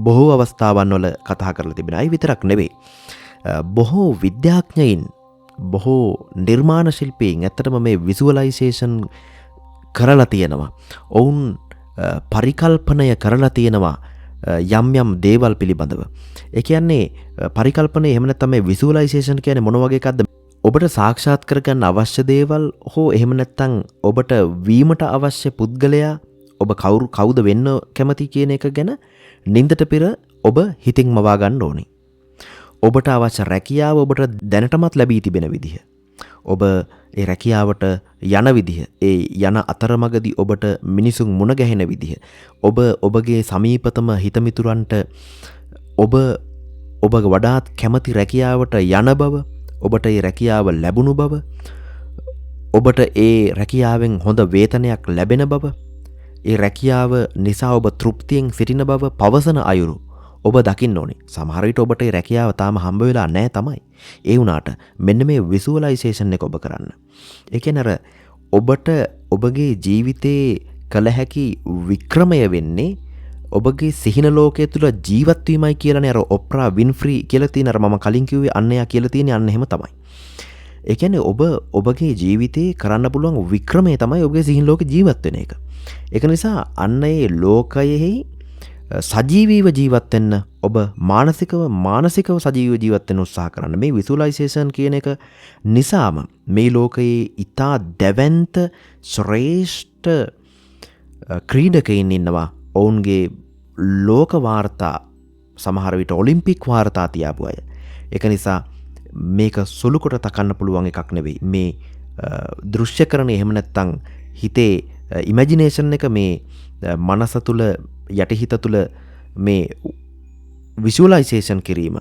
බොහෝ අවස්ථාවන් වල කතා කරලා තිබෙනවා. ඒ විතරක් නෙවෙයි, බොහෝ විද්‍යාඥයින්, බොහෝ නිර්මාණ ශිල්පීන් ඇත්තටම මේ විසුවලයිසේෂන් කරලා තියෙනවා. ඔවුන් පරිකල්පනය කරලා තියෙනවා යම් යම් දේවල් පිළිබඳව. ඒ කියන්නේ පරිකල්පනය එහෙම නැත්නම් මේ විසුවලයිසේෂන් කියන්නේ මොන වගේ එකක්ද? ඔබට සාක්ෂාත් කරගන්න අවශ්‍ය දේවල් හෝ එහෙම නැත්නම් ඔබට වීමට අවශ්‍ය පුද්ගලයා ඔබ කවුද වෙන්න කැමති කියන එක ගැන නින්දට පෙර ඔබ හිතින් මවා ගන්න ඕනේ. ඔබට අවශ්‍ය රැකියාව ඔබට දැනටමත් ලැබී තිබෙන විදිහ, ඔබ ඒ රැකියාවට යන විදිහ, ඒ යන අතරමඟදී ඔබට මිනිසුන් මුණ ගැහෙන විදිහ, ඔබ ඔබගේ සමීපතම හිතමිතුරන්ට ඔබ ඔබ වඩාත් කැමති රැකියාවට යන බව, ඔබට ඒ රැකියාව ලැබුණු බව, ඔබට ඒ රැකියාවෙන් හොඳ වේතනයක් ලැබෙන බව, ඒ රැකියාව නිසා ඔබ තෘප්තියෙන් සිටින බව පවසන අයුරු ඔබ දකින්න ඕනේ. සමහර විට ඔබට ඒ රැකියාව තාම හම්බ වෙලා නැහැ තමයි. ඒ වුණාට මෙන්න මේ විසුවලයිසේෂන් එක ඔබ කරන්න. ඒ කියන්නේ අර ඔබට ඔබගේ ජීවිතේ කළ හැකි වික්‍රමය වෙන්නේ ඔබගේ සිහින ලෝකය තුළ ජීවත් වීමයි කියලානේ අර ඔප්රා වින්ෆ්‍රී කියලා තියෙන අර මම කලින් කිව්වේ අන්න එයා කියලා තියෙන්නේ අන්න එහෙම තමයි. ඒ කියන්නේ ඔබ ඔබගේ ජීවිතේ කරන්න පුළුවන් වික්‍රමය තමයි ඔබගේ සිහින ලෝකේ ජීවත් වෙන එක. ඒක නිසා අන්න ඒ ලෝකයෙහි සජීවීව ජීවත් වෙන්න ඔබ මානසිකව සජීවීව ජීවත් වෙන්න උත්සාහ කරන්න. මේ විසුවලයිසේෂන් කියන එක නිසාම මේ ලෝකයේ ඉතා දැවැන්ත ශ්‍රේෂ්ඨ ක්‍රීඩකයින් ඉන්නවා. ඔවුන්ගේ ලෝක වාර්තා සමහර විට ඔලිම්පික් වාර්තා තියාපු අය. ඒක නිසා මේක සුළු කොට තකන්න පුළුවන් එකක් නෙවෙයි. මේ දෘශ්‍යකරණය එහෙම නැත්නම් හිතේ ඉමැජිනේෂන් එක මේ මනස තුළ යටිහිත තුළ මේ විසුවලයිසේෂන් කිරීම,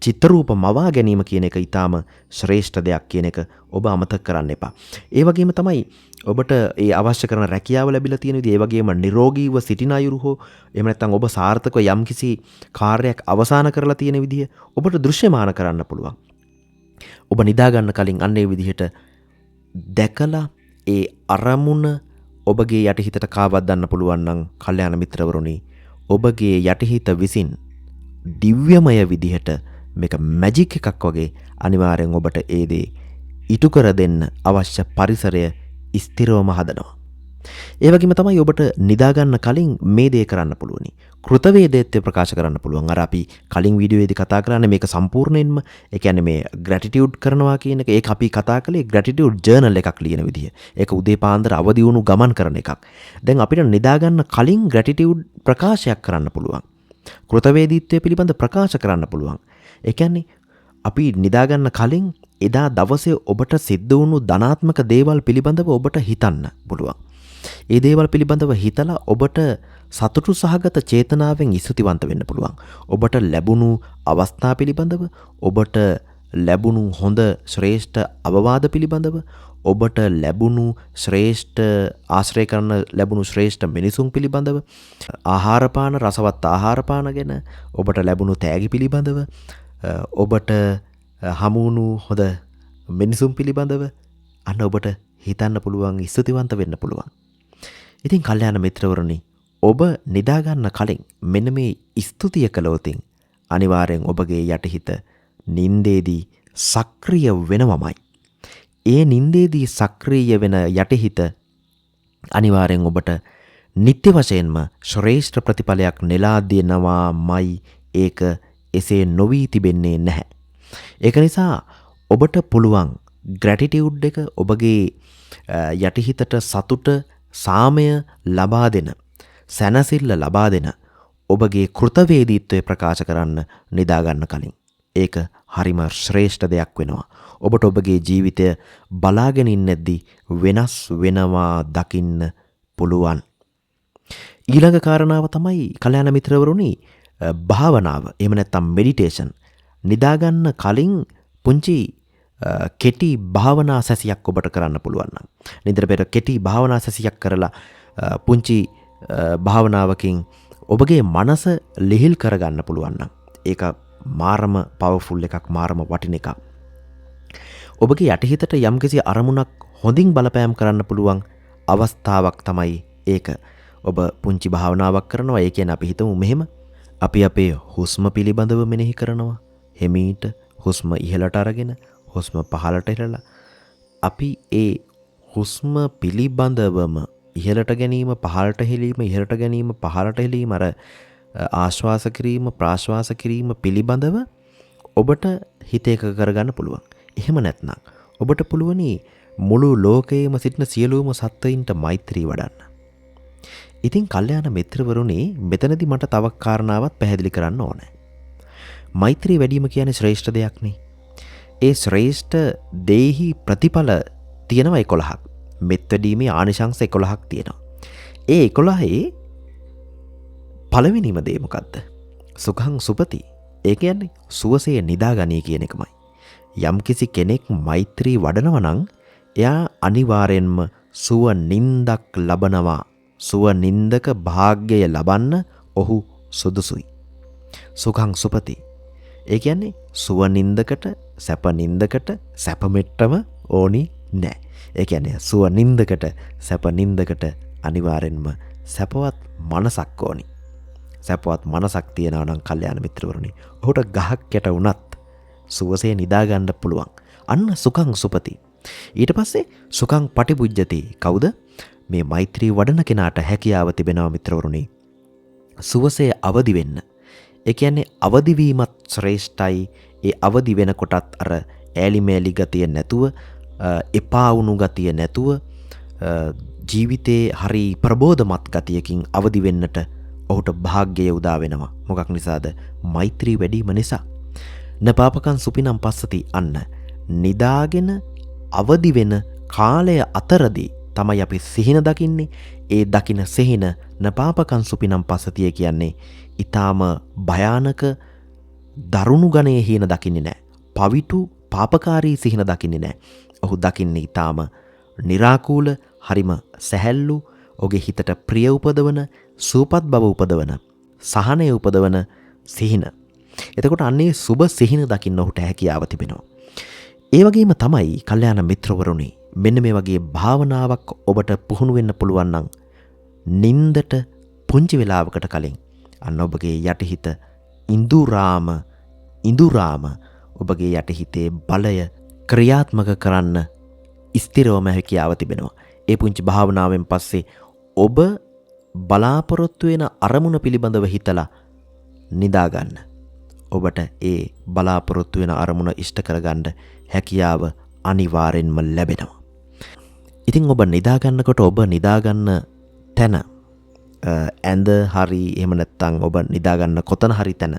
චිත්‍රරූප මවා ගැනීම කියන එක ඊටාම ශ්‍රේෂ්ඨ දෙයක් කියන එක ඔබ අමතක කරන්න එපා. ඒ වගේම තමයි ඔබට ඒ අවශ්‍ය කරන රැකියාව ලැබිලා තියෙන විදිහ, ඒ වගේම නිරෝගීව සිටින අයුරු හෝ එහෙම නැත්නම් ඔබ සාර්ථකව යම්කිසි කාර්යයක් අවසන් කරලා තියෙන විදිහ ඔබට දෘශ්‍යමාන කරන්න පුළුවන්. ඔබ නිදා ගන්න කලින් අන්න ඒ විදිහට දැකලා ඒ අරමුණ ඔබගේ යටිහිතට කාවද්දන්න පුළුවන් නම් කල්යාණ මිත්‍රවරුනි, ඔබගේ යටිහිත විසින් දිව්‍යමය විදිහට මේක මැජික් එකක් වගේ අනිවාර්යෙන් ඔබට ඒ දේ ඉටු කර දෙන්න අවශ්‍ය පරිසරය ස්ථිරවම හදනවා. ඒ වගේම තමයි ඔබට නිදා ගන්න කලින් මේ දේ කරන්න පුළුවනි. කෘතවේදීත්වය ප්‍රකාශ කරන්න පුළුවන්. අර අපි කලින් වීඩියෝවේදී කතා කරන්නේ මේක සම්පූර්ණයෙන්ම, ඒ කියන්නේ මේ ග්‍රැටිටියුඩ් කරනවා කියන එක, ඒක අපි කතා කළේ ග්‍රැටිටියුඩ් ජර්නල් එකක් ලියන විදිය. ඒක උදේ පාන්දර අවදි වුණු ගමන් කරන එකක්. දැන් අපිට නිදා ගන්න කලින් ග්‍රැටිටියුඩ් ප්‍රකාශයක් කරන්න පුළුවන්. කෘතවේදීත්වය පිළිබඳ ප්‍රකාශ කරන්න පුළුවන්. ඒ කියන්නේ අපි නිදා ගන්න කලින් එදා දවසේ ඔබට සිද්ධ වුණු ධනාත්මක දේවල් පිළිබඳව ඔබට හිතන්න පුළුවන්. ඒ දේවල් පිළිබඳව හිතලා ඔබට සතුටු සහගත චේතනාවෙන් ස්තුතිවන්ත වෙන්න පුළුවන්. ඔබට ලැබුණු අවස්ථා පිළිබඳව, ඔබට ලැබුණු හොඳ ශ්‍රේෂ්ඨ අවවාද පිළිබඳව, ඔබට ලැබුණු ශ්‍රේෂ්ඨ ආශ්‍රය කරන ලැබුණු ශ්‍රේෂ්ඨ මිනිසුන් පිළිබඳව, ආහාරපාන, රසවත් ආහාරපාන ගැන, ඔබට ලැබුණු තෑගි පිළිබඳව, ඔබට හමු වුණු හොඳ මිනිසුන් පිළිබඳව අන්න ඔබට හිතන්න පුළුවන්, ස්තුතිවන්ත වෙන්න පුළුවන්. ඉතින් කල්යාණ මිත්‍රවරුනි, ඔබ නිදා ගන්න කලින් මෙන්න මේ ස්තුතිය කළොතින් අනිවාර්යෙන් ඔබගේ යටිහිත නින්දේදී සක්‍රිය වෙනවමයි. ඒ නින්දේදී සක්‍රිය වෙන යටිහිත අනිවාර්යෙන් ඔබට නිත්‍ය වශයෙන්ම ශ්‍රේෂ්ඨ ප්‍රතිඵලයක් නෙලා දෙනවාමයි. ඒක එසේ නොවී තිබෙන්නේ නැහැ. ඒක නිසා ඔබට පුළුවන් ග්‍රැටිටියුඩ් එක ඔබගේ යටිහිතට සතුට, සාමය ලබා දෙන, සැනසෙල්ල ලබා දෙන ඔබගේ කෘතවේදීත්වය ප්‍රකාශ කරන්න නිදා ගන්න කලින්. ඒක හරිම ශ්‍රේෂ්ඨ දෙයක් වෙනවා. ඔබට ඔබගේ ජීවිතය බලාගෙන ඉන්නේද්දි වෙනස් වෙනවා දකින්න පුළුවන්. ඊළඟ කාරණාව තමයි කල්‍යාණ මිත්‍රවරුනි, භාවනාව. එහෙම නැත්නම් මෙඩිටේෂන්. නිදා ගන්න කලින් පුංචි කෙටි භාවනා සැසියක් ඔබට කරන්න පුළුවන් නම්, නින්දට පෙර කෙටි භාවනා සැසියක් කරලා පුංචි භාවනාවකින් ඔබගේ මනස ලිහිල් කරගන්න පුළුවන් නම්, ඒක මාරම පවර්ෆුල් එකක්, මාරම වටින එකක්. ඔබගේ යටිහිතට යම්කිසි අරමුණක් හොඳින් බලපෑම් කරන්න පුළුවන් අවස්ථාවක් තමයි ඒක. ඔබ පුංචි භාවනාවක් කරනවා. ඒ කියන්නේ අපි හිතමු මෙහෙම. අපි අපේ හුස්ම පිළිබඳව මෙනෙහි කරනවා. හිමීට හුස්ම ඉහළට අරගෙන හුස්ම පහළට හෙළලා අපි ඒ හුස්ම පිළිබඳවම ඉහළට ගැනීම පහළට හෙලීම ඉහළට ගැනීම පහළට හෙලීම අර ආශ්වාස කිරීම ප්‍රාශ්වාස කිරීම පිළිබඳව ඔබට හිත එක කරගන්න පුළුවන්. එහෙම නැත්නම් ඔබට පුළුවනි මුළු ලෝකයේම සිටින සියලුම සත්වයින්ට මෛත්‍රී වඩන්න. ඉතින් කල්යාණ මිත්‍රවරුනි, මෙතනදී මට තවක් කාරණාවක් පැහැදිලි කරන්න ඕනේ. මෛත්‍රී වැඩීම කියන්නේ ශ්‍රේෂ්ඨ දෙයක් නේ. ඒ ශ්‍රේෂ්ඨ දෙෙහි ප්‍රතිඵල තියෙනවා 11ක්. මෙත් වැඩීමේ ආනිශංස 11ක් තියෙනවා. ඒ 11 පළවෙනිම දේ මොකද්ද? සුඛං සුපති. ඒ කියන්නේ සුවසේ නිදාගනී කියන එකමයි. යම්කිසි කෙනෙක් මෛත්‍රී වඩනවා නම් එයා අනිවාර්යෙන්ම සුව නින්දක් ලබනවා. සුව නින්දක භාග්‍යය ලබන්න ඔහු සුදුසුයි. සුඛං සුපති. ඒ කියන්නේ සුව නින්දකට, සැප නින්දකට, සැප මෙට්ටම ඕනි නෑ. ඒ කියන්නේ සුව නින්දකට, සැප නින්දකට අනිවාර්යෙන්ම සැපවත් මනසක් ඕනි. සැපවත් මනසක් තියනවා නම් කල්යාණ මිත්‍රවරුනි, ඔහුට ගහක් යට වුණත් සුවසේ නිදා ගන්න පුළුවන්. අන්න සුඛං සුපති. ඊට පස්සේ සුඛං පටිපුජ්ජති. කවුද? මේ මෛත්‍රී වඩන කෙනාට හැකියාව තිබෙනවා මිත්‍රවරුනි, සුවසේ අවදි වෙන්න. ඒ කියන්නේ අවදි වීමත් ශ්‍රේෂ්ඨයි. ඒ අවදි වෙනකොටත් අර ඈලි මෑලි ගතිය නැතුව, එපා වුණු ගතිය නැතුව, ජීවිතේ හරි ප්‍රබෝධමත් ගතියකින් අවදි වෙන්නට ඔහුට භාග්‍යය උදා වෙනවා. මොකක් නිසාද? මෛත්‍රී වැඩිම නිසා. නපාපකං සුපිනම් පස්සති. අන්න නිදාගෙන අවදි වෙන කාලය අතරදී තමයි අපි සිහින දකින්නේ. ඒ දකින සිහින නපාපකං සුපිනම් පස්සතිය කියන්නේ ඊටාම භයානක දරුණු ගණයේ හීන දකින්නේ නෑ. පවිටු පාපකාරී සිහින දකින්නේ නෑ. ඔහු දකින්නේ ඊටාම නිරාකූල, හරිම සැහැල්ලු, ඔහුගේ හිතට ප්‍රිය උපදවන, සුවපත් බව උපදවන, සහනය උපදවන සිහින. එතකොට අන්නේ සුබ සිහින දකින්න ඔහුට හැකියාව තිබෙනවා. ඒ වගේම තමයි කල්යාණ මිත්‍රවරුනි, මෙන්න මේ වගේ භාවනාවක් ඔබට පුහුණු වෙන්න පුළුවන් නම් නින්දට පුංචි වෙලාවකට කලින් අන්න ඔබගේ යටිහිත ඉඳුරාම ඔබගේ යටිහිතේ බලය ක්‍රියාත්මක කරන්න ස්ථිරවම හැකියාව තිබෙනවා. ඒ පුංචි භාවනාවෙන් පස්සේ ඔබ බලාපොරොත්තු වෙන අරමුණ පිළිබඳව හිතලා නිදා ගන්න. ඔබට ඒ බලාපොරොත්තු වෙන අරමුණ ඉෂ්ට කරගන්න හැකියාව අනිවාර්යෙන්ම ලැබෙනවා. ඉතින් ඔබ නිදා ගන්නකොට ඔබ නිදා ගන්න තැන, ඇඳ හරි එහෙම නැත්නම් ඔබ නිදා ගන්න කොතන හරි තැන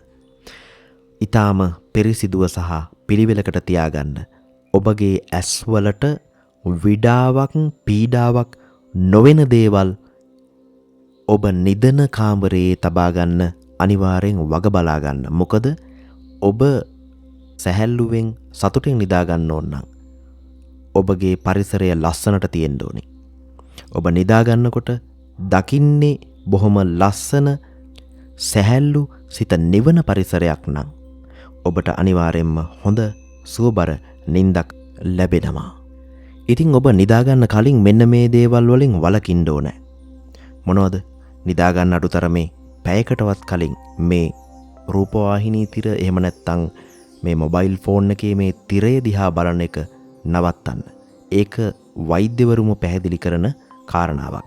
ඊටාම පිරිසිදුව සහ පිළිවෙලකට තියාගන්න. ඔබගේ ඇස්වලට විඩාවක් පීඩාවක් නොවන දේවල් ඔබ නිදන කාමරයේ තබා ගන්න අනිවාර්යෙන් වග බලා ගන්න. මොකද ඔබ සැහැල්ලුවෙන් සතුටින් නිදා ගන්න ඕන නම් ඔබගේ පරිසරය ලස්සනට තියෙන්න ඕනේ. ඔබ නිදා ගන්නකොට දකින්නේ බොහොම ලස්සන සැහැල්ලු සිත නිවන පරිසරයක් නම් ඔබට අනිවාර්යයෙන්ම හොඳ සුවබර නිින්දක් ලැබෙනවා. ඉතින් ඔබ නිදා ගන්න කලින් මෙන්න මේ දේවල් වලින් වළකින්න ඕනේ. මොනවද? නිදා ගන්න අඩුතරමේ පැයකටවත් කලින් මේ රූපවාහිනී තිර එහෙම නැත්නම් මේ මොබයිල් ෆෝන් එකේ මේ තිරය දිහා බලන එක නවත්තන්න. ඒක වෛද්‍යවරුම පැහැදිලි කරන කාරණාවක්.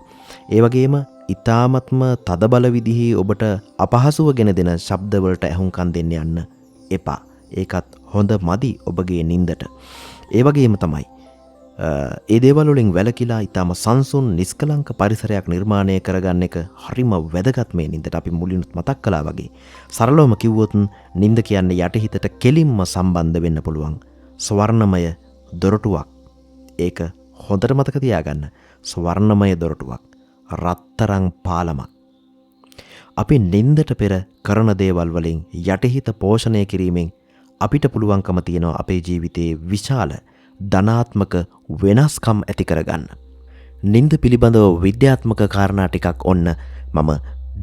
ඒ වගේම ඊ타මත්ම තදබල විදිහේ ඔබට අපහසුව ගෙන දෙන ශබ්ද වලට ඇහුම්කන් දෙන්න යන්න එපා. ඒකත් හොඳ මදි ඔබගේ නින්දට. ඒ වගේම තමයි ඒ දේවල් වලින් වැළකීලා ඊටම සංසුන් නිස්කලංක පරිසරයක් නිර්මාණය කරගන්න එක හරිම වැදගත් මේ නින්දට. අපි මුලිනුත් මතක් කළා වගේ. සරලවම කිව්වොත් නින්ද කියන්නේ යටිහිතට කෙලින්ම සම්බන්ධ වෙන්න පුළුවන් ස්වර්ණමය දොරටුවක්. ඒක හොඳට මතක තියාගන්න. ස්වර්ණමය දොරටුවක්, රත්තරන් පාලමක්. අපි නින්දට පෙර කරන දේවල් වලින් යටිහිත පෝෂණය කිරීමෙන් අපිට පුළුවන්කම තියෙනවා අපේ ජීවිතයේ විශාල ධනාත්මක වෙනස්කම් ඇති කරගන්න. නින්ද පිළිබඳව විද්‍යාත්මක කාරණා ටිකක් ඔන්න මම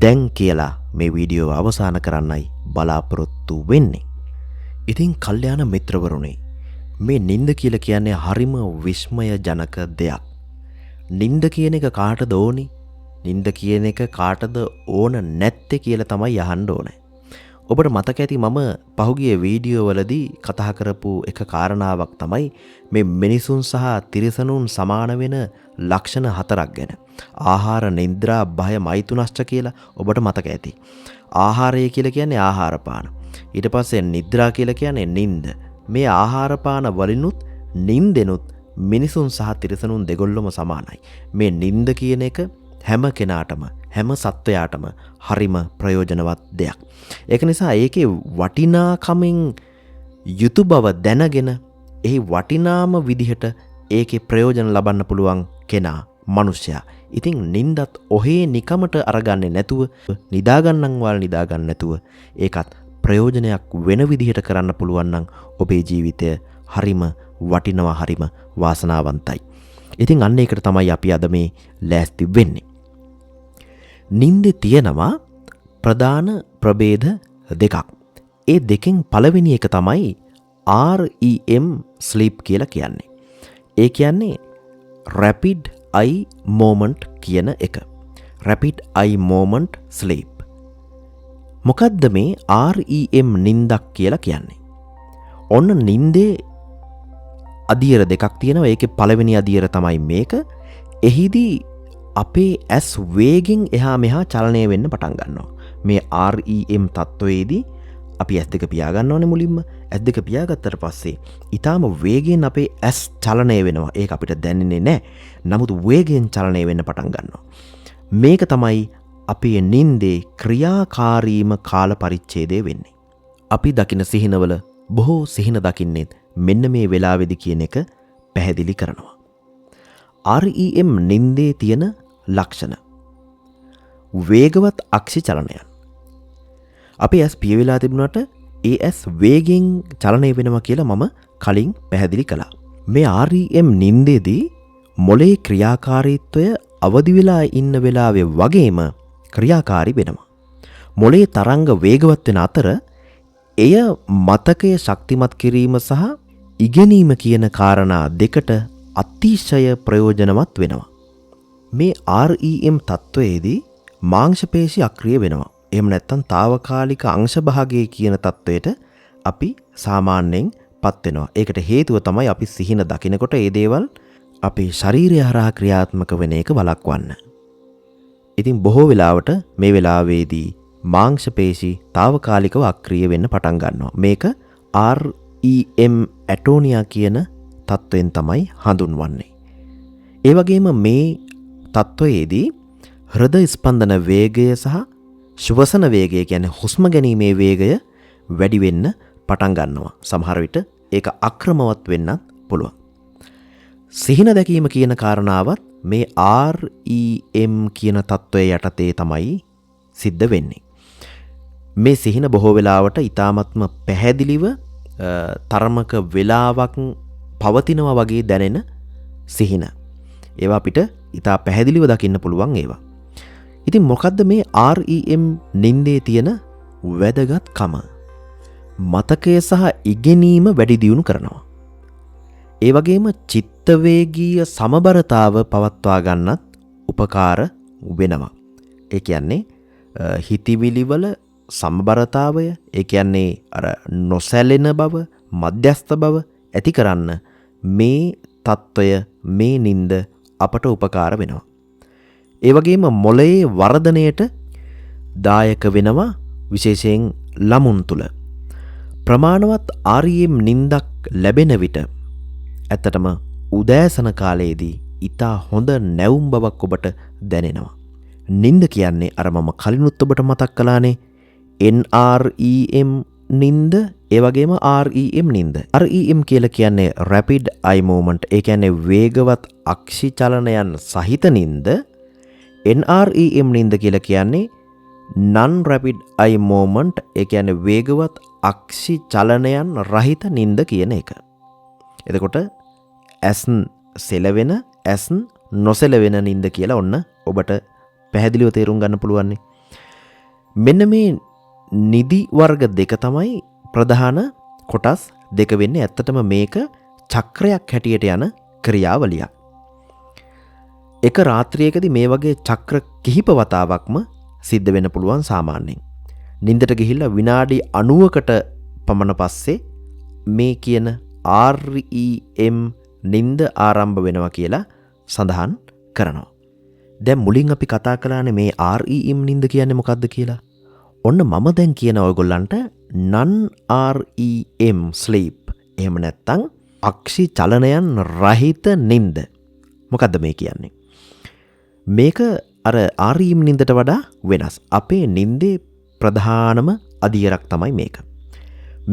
දැන් කියලා මේ වීඩියෝව අවසන් කරන්නයි බලාපොරොත්තු වෙන්නේ. ඉතින් කල්යාණ මිත්‍රවරුනි, මේ නින්ද කියලා කියන්නේ හරිම විස්මය ජනක දෙයක්. නින්ද කියන එක කාටද ඕනි? නින්ද කියන එක කාටද ඕන නැත්තේ කියලා තමයි අහන්න ඕනේ. ඔබට මතක ඇති මම පහුගිය වීඩියෝ වලදී කතා කරපු එක කාරණාවක් තමයි මේ මිනිසුන් සහ තිරිසනුන් සමාන වෙන ලක්ෂණ හතරක් ගැන. ආහාර, නිද්‍රා, භය, මෛතුනශ්ච කියලා ඔබට මතක ඇති. ආහාරය කියලා කියන්නේ ආහාර පාන. ඊට පස්සේ නිද්‍රා කියලා කියන්නේ නින්ද. මේ ආහාර පාන වලිනුත් නින්දෙනුත් මිනිසුන් සහ තිරිසනුන් දෙගොල්ලොම සමානයි. මේ නින්ද කියන එක හැම කෙනාටම හැම සත්වයාටම හරිම ප්‍රයෝජනවත් දෙයක්. ඒක නිසා ඒකේ වටිනාකමින් යුතු බව දැනගෙන එහි වටිනාම විදිහට ඒකේ ප්‍රයෝජන ලබන්න පුළුවන් කෙනා මනුෂ්‍යයා. ඉතින් නින්දත් ඔහේ නිකමට අරගන්නේ නැතුව, නිදාගන්නන් වල් නිදාගන්න නැතුව ඒකත් ප්‍රයෝජනයක් වෙන විදිහට කරන්න පුළුවන් නම් ඔබේ ජීවිතය හරිම වටිනවා, හරිම වාසනාවන්තයි. ඉතින් අන්න ඒකට තමයි අපි අද මේ ලෑස්ති වෙන්නේ. නින්දේ තියෙනවා ප්‍රධාන ප්‍රභේද දෙකක්. ඒ දෙකෙන් පළවෙනි එක තමයි REM sleep කියලා කියන්නේ. ඒ කියන්නේ rapid eye movement කියන එක. Rapid eye movement sleep. මොකද්ද මේ REM නින්දක් කියලා කියන්නේ? ඔන්න නින්දේ අදියර දෙකක් තියෙනවා. ඒකේ පළවෙනි අදියර තමයි මේක. එහිදී අපේ ඇස් වේගෙන් එහා මෙහා චලනය වෙන්න පටන් ගන්නවා. මේ REM තත්ත්වයේදී අපි ඇස් දෙක පියා ගන්න ඕනේ මුලින්ම. ඇස් දෙක පියාගත්තට පස්සේ ඊටාම වේගයෙන් අපේ ඇස් චලනය වෙනවා. ඒක අපිට දැනෙන්නේ නැහැ. නමුත් වේගයෙන් චලනය වෙන්න පටන් ගන්නවා. මේක තමයි අපේ නින්දේ ක්‍රියාකාරීම කාල පරිච්ඡේදය වෙන්නේ. අපි දකින සිහිනවල බොහෝ සිහින දකින්නේ මෙන්න මේ වෙලාවේදී කියන එක පැහැදිලි කරනවා. REM නින්දේ තියෙන ලක්ෂණ. වේගවත් අක්ෂි චලනයන්. අපි ඇස් පිය වෙලා තිබුණාට ඒ ඇස් වේගෙන් චලනය වෙනවා කියලා මම කලින් පැහැදිලි කළා. මේ REM නින්දේදී මොලේ ක්‍රියාකාරීත්වය අවදි වෙලා ඉන්න වෙලාවේ වගේම ක්‍රියාකාරී වෙනවා. මොලේ තරංග වේගවත් වෙන අතර එය මතකය ශක්තිමත් කිරීම සහ ඉගෙනීම කියන කාරණා දෙකට අතිශය ප්‍රයෝජනවත් වෙනවා. මේ REM තත්ත්වයේදී මාංශපේශි අක්‍රිය වෙනවා. එහෙම නැත්නම් තාවකාලික අංශ භාගයේ කියන තත්ත්වයට අපි සාමාන්‍යයෙන් පත් වෙනවා. ඒකට හේතුව තමයි අපි සිහින දකිනකොට ඒ දේවල් අපේ ශරීරය හරහා ක්‍රියාත්මක වෙන එක වළක්වන්න. ඉතින් බොහෝ වෙලාවට මේ වෙලාවේදී මාංශපේශි තාවකාලිකව අක්‍රිය වෙන්න පටන් ගන්නවා. මේක REM ඇටෝනියා කියන තත්ත්වයෙන් තමයි හඳුන්වන්නේ. ඒ වගේම මේ තත්ත්වයේදී හෘද ස්පන්දන වේගය සහ ශ්වසන වේගය කියන්නේ හුස්ම ගැනීමේ වේගය වැඩි වෙන්න පටන් ගන්නවා. සමහර විට ඒක අක්‍රමවත් වෙන්නත් පුළුවන්. සිහින දැකීම කියන කාරණාවත් මේ REM කියන තත්ත්වය යටතේ තමයි සිද්ධ වෙන්නේ. මේ සිහින බොහෝ වෙලාවට ඉතාමත්ම පැහැදිලිව තරමක වෙලාවක් පවතිනවා වගේ දැනෙන සිහින. ඒවා අපිට ඉතා පැහැදිලිව දකින්න පුළුවන් ඒවා. ඉතින් මොකද්ද මේ REM නින්දේ තියෙන වැදගත්කම? මතකය සහ ඉගෙනීම වැඩි දියුණු කරනවා. ඒ වගේම චිත්තවේගීය සමබරතාව පවත්වා ගන්නත් උපකාර වෙනවා. ඒ කියන්නේ හිතවිලි වල සමබරතාවය, ඒ කියන්නේ අර නොසැලෙන බව, මධ්‍යස්ථ බව ඇති කරන්න මේ තත්ත්වය, මේ නින්ද අපට උපකාර වෙනවා. ඒ වගේම මොළයේ වර්ධනයට දායක වෙනවා, විශේෂයෙන් ළමුන් තුල. ප්‍රමාණවත් REM නින්දක් ලැබෙන විට ඇත්තටම උදෑසන කාලයේදී ඉතා හොඳ නැවුම් බවක් ඔබට දැනෙනවා. නින්ද කියන්නේ අර මම කලිනුත් ඔබට මතක් කළානේ, NREM නින්ද, ඒ වගේම REM නින්ද. REM කියලා කියන්නේ rapid eye movement, ඒ කියන්නේ වේගවත් අක්ෂි චලනයන් සහිත නින්ද. NREM නින්ද කියලා කියන්නේ non rapid eye movement, ඒ කියන්නේ වේගවත් අක්ෂි චලනයන් රහිත නින්ද කියන එක. එතකොට ඇස් සෙලවෙන, ඇස් නොසෙලවෙන නින්ද කියලා ඔන්න ඔබට පැහැදිලිව තේරුම් ගන්න පුළුවන්නේ. මෙන්න මේ නිදි වර්ග දෙක තමයි ප්‍රධාන කොටස් දෙක වෙන්නේ. ඇත්තටම මේක චක්‍රයක් හැටියට යන ක්‍රියාවලියක්. එක රාත්‍රියකදී මේ වගේ චක්‍ර කිහිප වතාවක්ම සිද්ධ වෙන්න පුළුවන් සාමාන්‍යයෙන්. නින්දට ගිහිල්ලා විනාඩි 90කට පමණ පස්සේ මේ කියන REM නින්ද ආරම්භ වෙනවා කියලා සඳහන් කරනවා. දැන් මුලින් අපි කතා කළානේ මේ REM නින්ද කියන්නේ මොකද්ද කියලා. ඔන්න මම දැන් කියන ඔයගොල්ලන්ට non REM sleep, එහෙම නැත්නම් අක්ෂි චලනයන් රහිත නින්ද. මොකද්ද මේ කියන්නේ? මේක අර REM නින්දට වඩා වෙනස්. අපේ නින්දේ ප්‍රධානම අදියරක් තමයි මේක.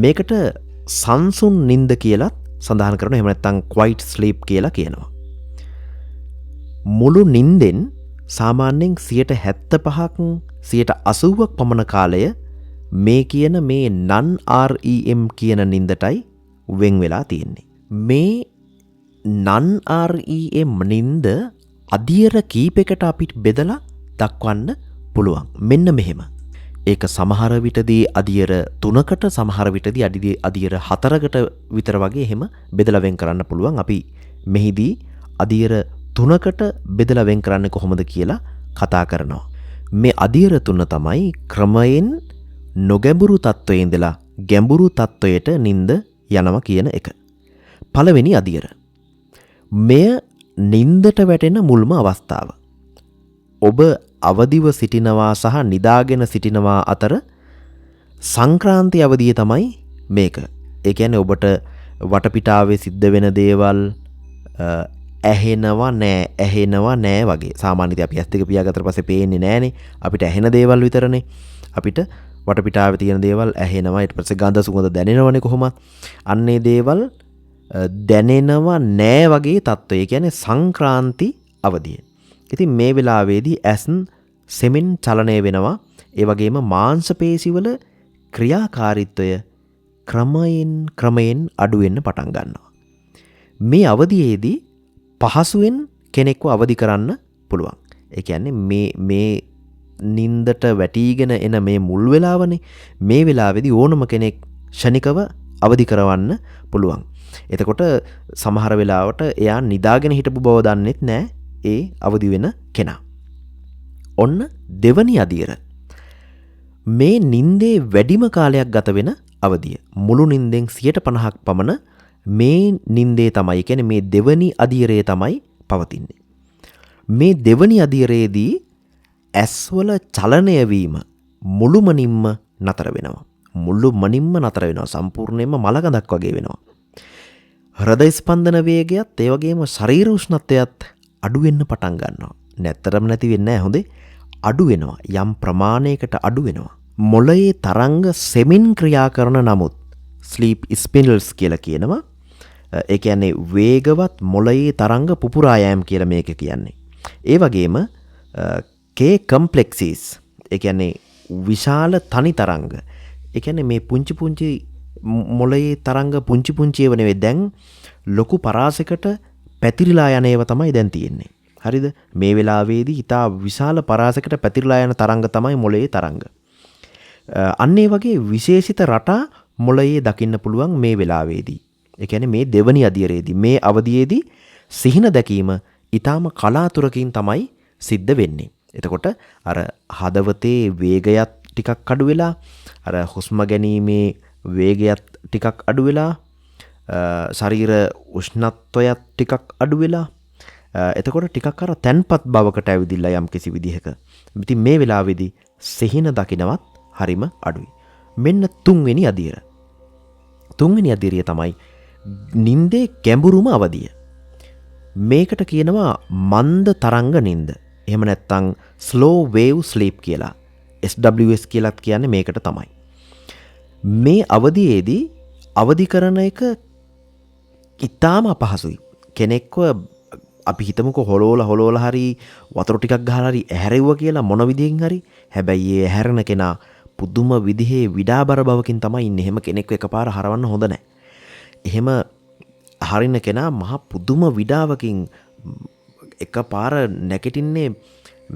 මේකට සංසුන් නින්ද කියලත් සඳහන් කරනවා. එහෙම නැත්නම් quiet sleep කියලා කියනවා. මුළු නින්දෙන් සාමාන්‍යයෙන් 75ක් 80ක් පමණ කාලය මේ කියන මේ non REM කියන නින්දටයි වෙන් වෙලා තියෙන්නේ. මේ non REM නින්ද අදියර කීපයකට අපිට බෙදලා දක්වන්න පුළුවන්. මෙන්න මෙහෙම. ඒක සමහර විටදී අදියර 3කට, සමහර විටදී අදියර 4කට විතර වගේ එහෙම බෙදලා වෙන් කරන්න පුළුවන්. අපි මෙහිදී අදියර 3කට බෙදලා වෙන් කරන්නේ කොහොමද කියලා කතා කරනවා. මේ අදියර 3 තමයි ක්‍රමයෙන් නොගැඹුරු තත්ත්වයේ ඉඳලා ගැඹුරු තත්ත්වයට නින්ද යනවා කියන එක. පළවෙනි අදියර. මෙය නින්දට වැටෙන මුල්ම අවස්ථාව. ඔබ අවදිව සිටිනවා සහ නිදාගෙන සිටිනවා අතර සංක්‍රාන්ති අවදිය තමයි මේක. ඒ කියන්නේ ඔබට වටපිටාවේ සිද්ධ වෙන දේවල් ඇහෙනවා නෑ, ඇහෙනවා නෑ වගේ. සාමාන්‍යයෙන් අපි ඇස් දෙක පියාගත්තට පස්සේ පේන්නේ නෑනේ. අපිට ඇහෙන දේවල් විතරනේ. අපිට වටපිටාවේ තියෙන දේවල් ඇහෙනවා. ඊට පස්සේ ගඳ සුවඳ දැනෙනවනේ කොහොමත්. අන්නේ දේවල් දැනෙනවා නෑ වගේ තත්ත්වය. ඒ කියන්නේ සංක්‍රාන්ති අවදිය. ඉතින් මේ වෙලාවේදී ඇස් සෙමින් චලනය වෙනවා. ඒ වගේම මාංශ පේශිවල ක්‍රියාකාරීත්වය ක්‍රමයෙන් ක්‍රමයෙන් අඩු වෙන්න පටන් ගන්නවා. මේ අවදියේදී පහසුවෙන් කෙනෙක්ව අවදි කරන්න පුළුවන්. ඒ කියන්නේ මේ නින්දට වැටීගෙන එන මේ මුල් වෙලාවනේ. මේ වෙලාවේදී ඕනම කෙනෙක් ෂණිකව අවදි කරවන්න පුළුවන්. එතකොට සමහර වෙලාවට එයා නිදාගෙන හිටපු බව දන්නෙත් නෑ ඒ අවදි වෙන කෙනා. ඔන්න දෙවනි අදියර. මේ නින්දේ වැඩිම කාලයක් ගත වෙන අවදිය. මුළු නින්දෙන් 50% පමණ මේ නින්දේ තමයි, ඒ කියන්නේ මේ දෙවනි අදියරේ තමයි පවතින්නේ. මේ දෙවනි අදියරේදී ඇස්වල චලනය වීම මුළුමනින්ම නතර වෙනවා. මුළුමනින්ම නතර වෙනවා. සම්පූර්ණයෙන්ම මලකඳක් වගේ වෙනවා. හෘද ස්පන්දන වේගයත් ඒ වගේම ශරීර උෂ්ණත්වයත් අඩු වෙන්න පටන් ගන්නවා. නැත්තරම නැති වෙන්නේ නැහැ, හොඳේ. අඩු වෙනවා. යම් ප්‍රමාණයකට අඩු වෙනවා. මොළයේ තරංග සෙමින් ක්‍රියා කරන නමුත් ස්ලීප් ස්පින්ඩල්ස් කියලා කියනවා. ඒ කියන්නේ වේගවත් මොළයේ තරංග පුපුරා යෑම කියලා මේක කියන්නේ. ඒ වගේම කේ කම්ප්ලෙක්සිස්, ඒ කියන්නේ විශාල තනි තරංග. ඒ කියන්නේ මේ පුංචි පුංචි මොළයේ තරංග පුංචි පුංචි ඒවා නෙවෙයි, දැන් ලොකු පරාසයකට පැතිරිලා යන ඒවා තමයි දැන් තියෙන්නේ. හරිද? මේ වෙලාවේදී ඉතා විශාල පරාසයකට පැතිරිලා යන තරංග තමයි මොළයේ තරංග. අන්න ඒ වගේ විශේෂිත රටා මොළයේ දකින්න පුළුවන් මේ වෙලාවේදී. ඒ කියන්නේ මේ දෙවනි අදියරේදී, මේ අවදියේදී සිහින දැකීම ඊටාම කලාතුරකින් තමයි සිද්ධ වෙන්නේ. එතකොට අර හදවතේ වේගයත් ටිකක් අඩු වෙලා, අර හුස්ම ගැනීමේ වේගයත් ටිකක් අඩු වෙලා, ශරීර උෂ්ණත්වයත් ටිකක් අඩු වෙලා, එතකොට ටිකක් අර තැන්පත් බවකට ඇවිදිලා යම් කිසි විදිහක. ඉතින් මේ වෙලාවේදී සිහින දකින්නවත් හරිම අඩුයි. මෙන්න තුන්වෙනි අදියර. තුන්වෙනි අදියරය තමයි නින්දේ ගැඹුරුම අවදිය. මේකට කියනවා මන්ද තරංග නින්ද. එහෙම නැත්නම් ස්ලෝ වේව් ස්ලීප් කියලා. SWS කියලත් කියන්නේ මේකට තමයි. මේ අවදියේදී අවදි කරන එක ඉතාම අපහසුයි. කෙනෙක්ව අපි හිතමුකෝ හොලෝලා හොලෝලා හරි වතුර ටිකක් ගහලා හරි ඇහැරෙව්වා කියලා මොන විදිහෙන් හරි. හැබැයි ඒ ඇහැරෙන කෙනා පුදුම විදිහේ විඩාබර බවකින් තමයි ඉන්නේ. එහෙම කෙනෙක්ව එකපාර හරවන්න හොඳ නෑ. එහෙම හරින කෙනා මහා පුදුම විඩාවකින් එකපාර නැගිටින්නේ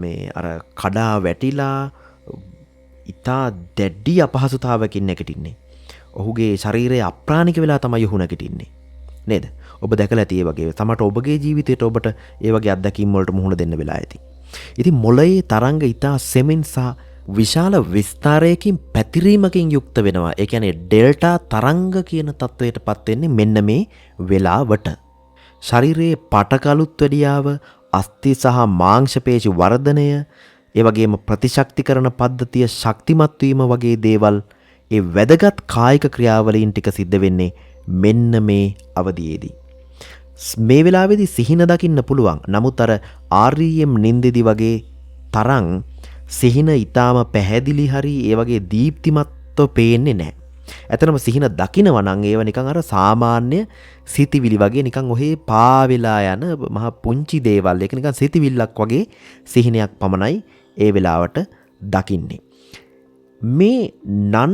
මේ අර කඩා වැටිලා ඉතා දැඩි අපහසුතාවකින් නැගිටින්නේ. ඔහුගේ ශරීරය අප්‍රාණික වෙලා තමයි ඔහු නැගිටින්නේ. නේද? ඔබ දැකලා ඇති ඒ වගේ. සමහරට ඔබගේ ජීවිතේට ඔබට ඒ වගේ අත්දැකීම් වලට මුහුණ දෙන්න වෙලා ඇති. ඉතින් මොළයේ තරංග ඉතා සෙමින් සහ විශාල විස්තරයකින් පැතිරීමකින් යුක්ත වෙනවා. ඒ කියන්නේ ඩෙල්ටා තරංග කියන තත්වයට පත් වෙන්නේ මෙන්න මේ වෙලාවට. ශරීරයේ පටකලුත් වැඩියාව, අස්ථි සහ මාංශ පේශි වර්ධනය, ඒ වගේම ප්‍රතිශක්තිකරණ පද්ධතිය ශක්තිමත් වීම වගේ දේවල් ඒ වැදගත් කායික ක්‍රියාවලීන් ටික සිද්ධ වෙන්නේ මෙන්න මේ අවධියේදී. මේ වෙලාවේදී සිහින දකින්න පුළුවන්. නමුත් අර REM නින්දෙදි වගේ තරම් සිහින ඊටාම පැහැදිලි හරි ඒ වගේ දීප්තිමත්ව පේන්නේ නැහැ. ඇත්තටම සිහින දකිනවා නම් ඒව නිකන් අර සාමාන්‍ය සිතිවිලි වගේ නිකන් ඔහේ පාවෙලා යන මහා පුංචි දේවල්. ඒක නිකන් සිතිවිල්ලක් වගේ සිහිනයක් පමණයි ඒ වෙලාවට දකින්නේ. මේ නන්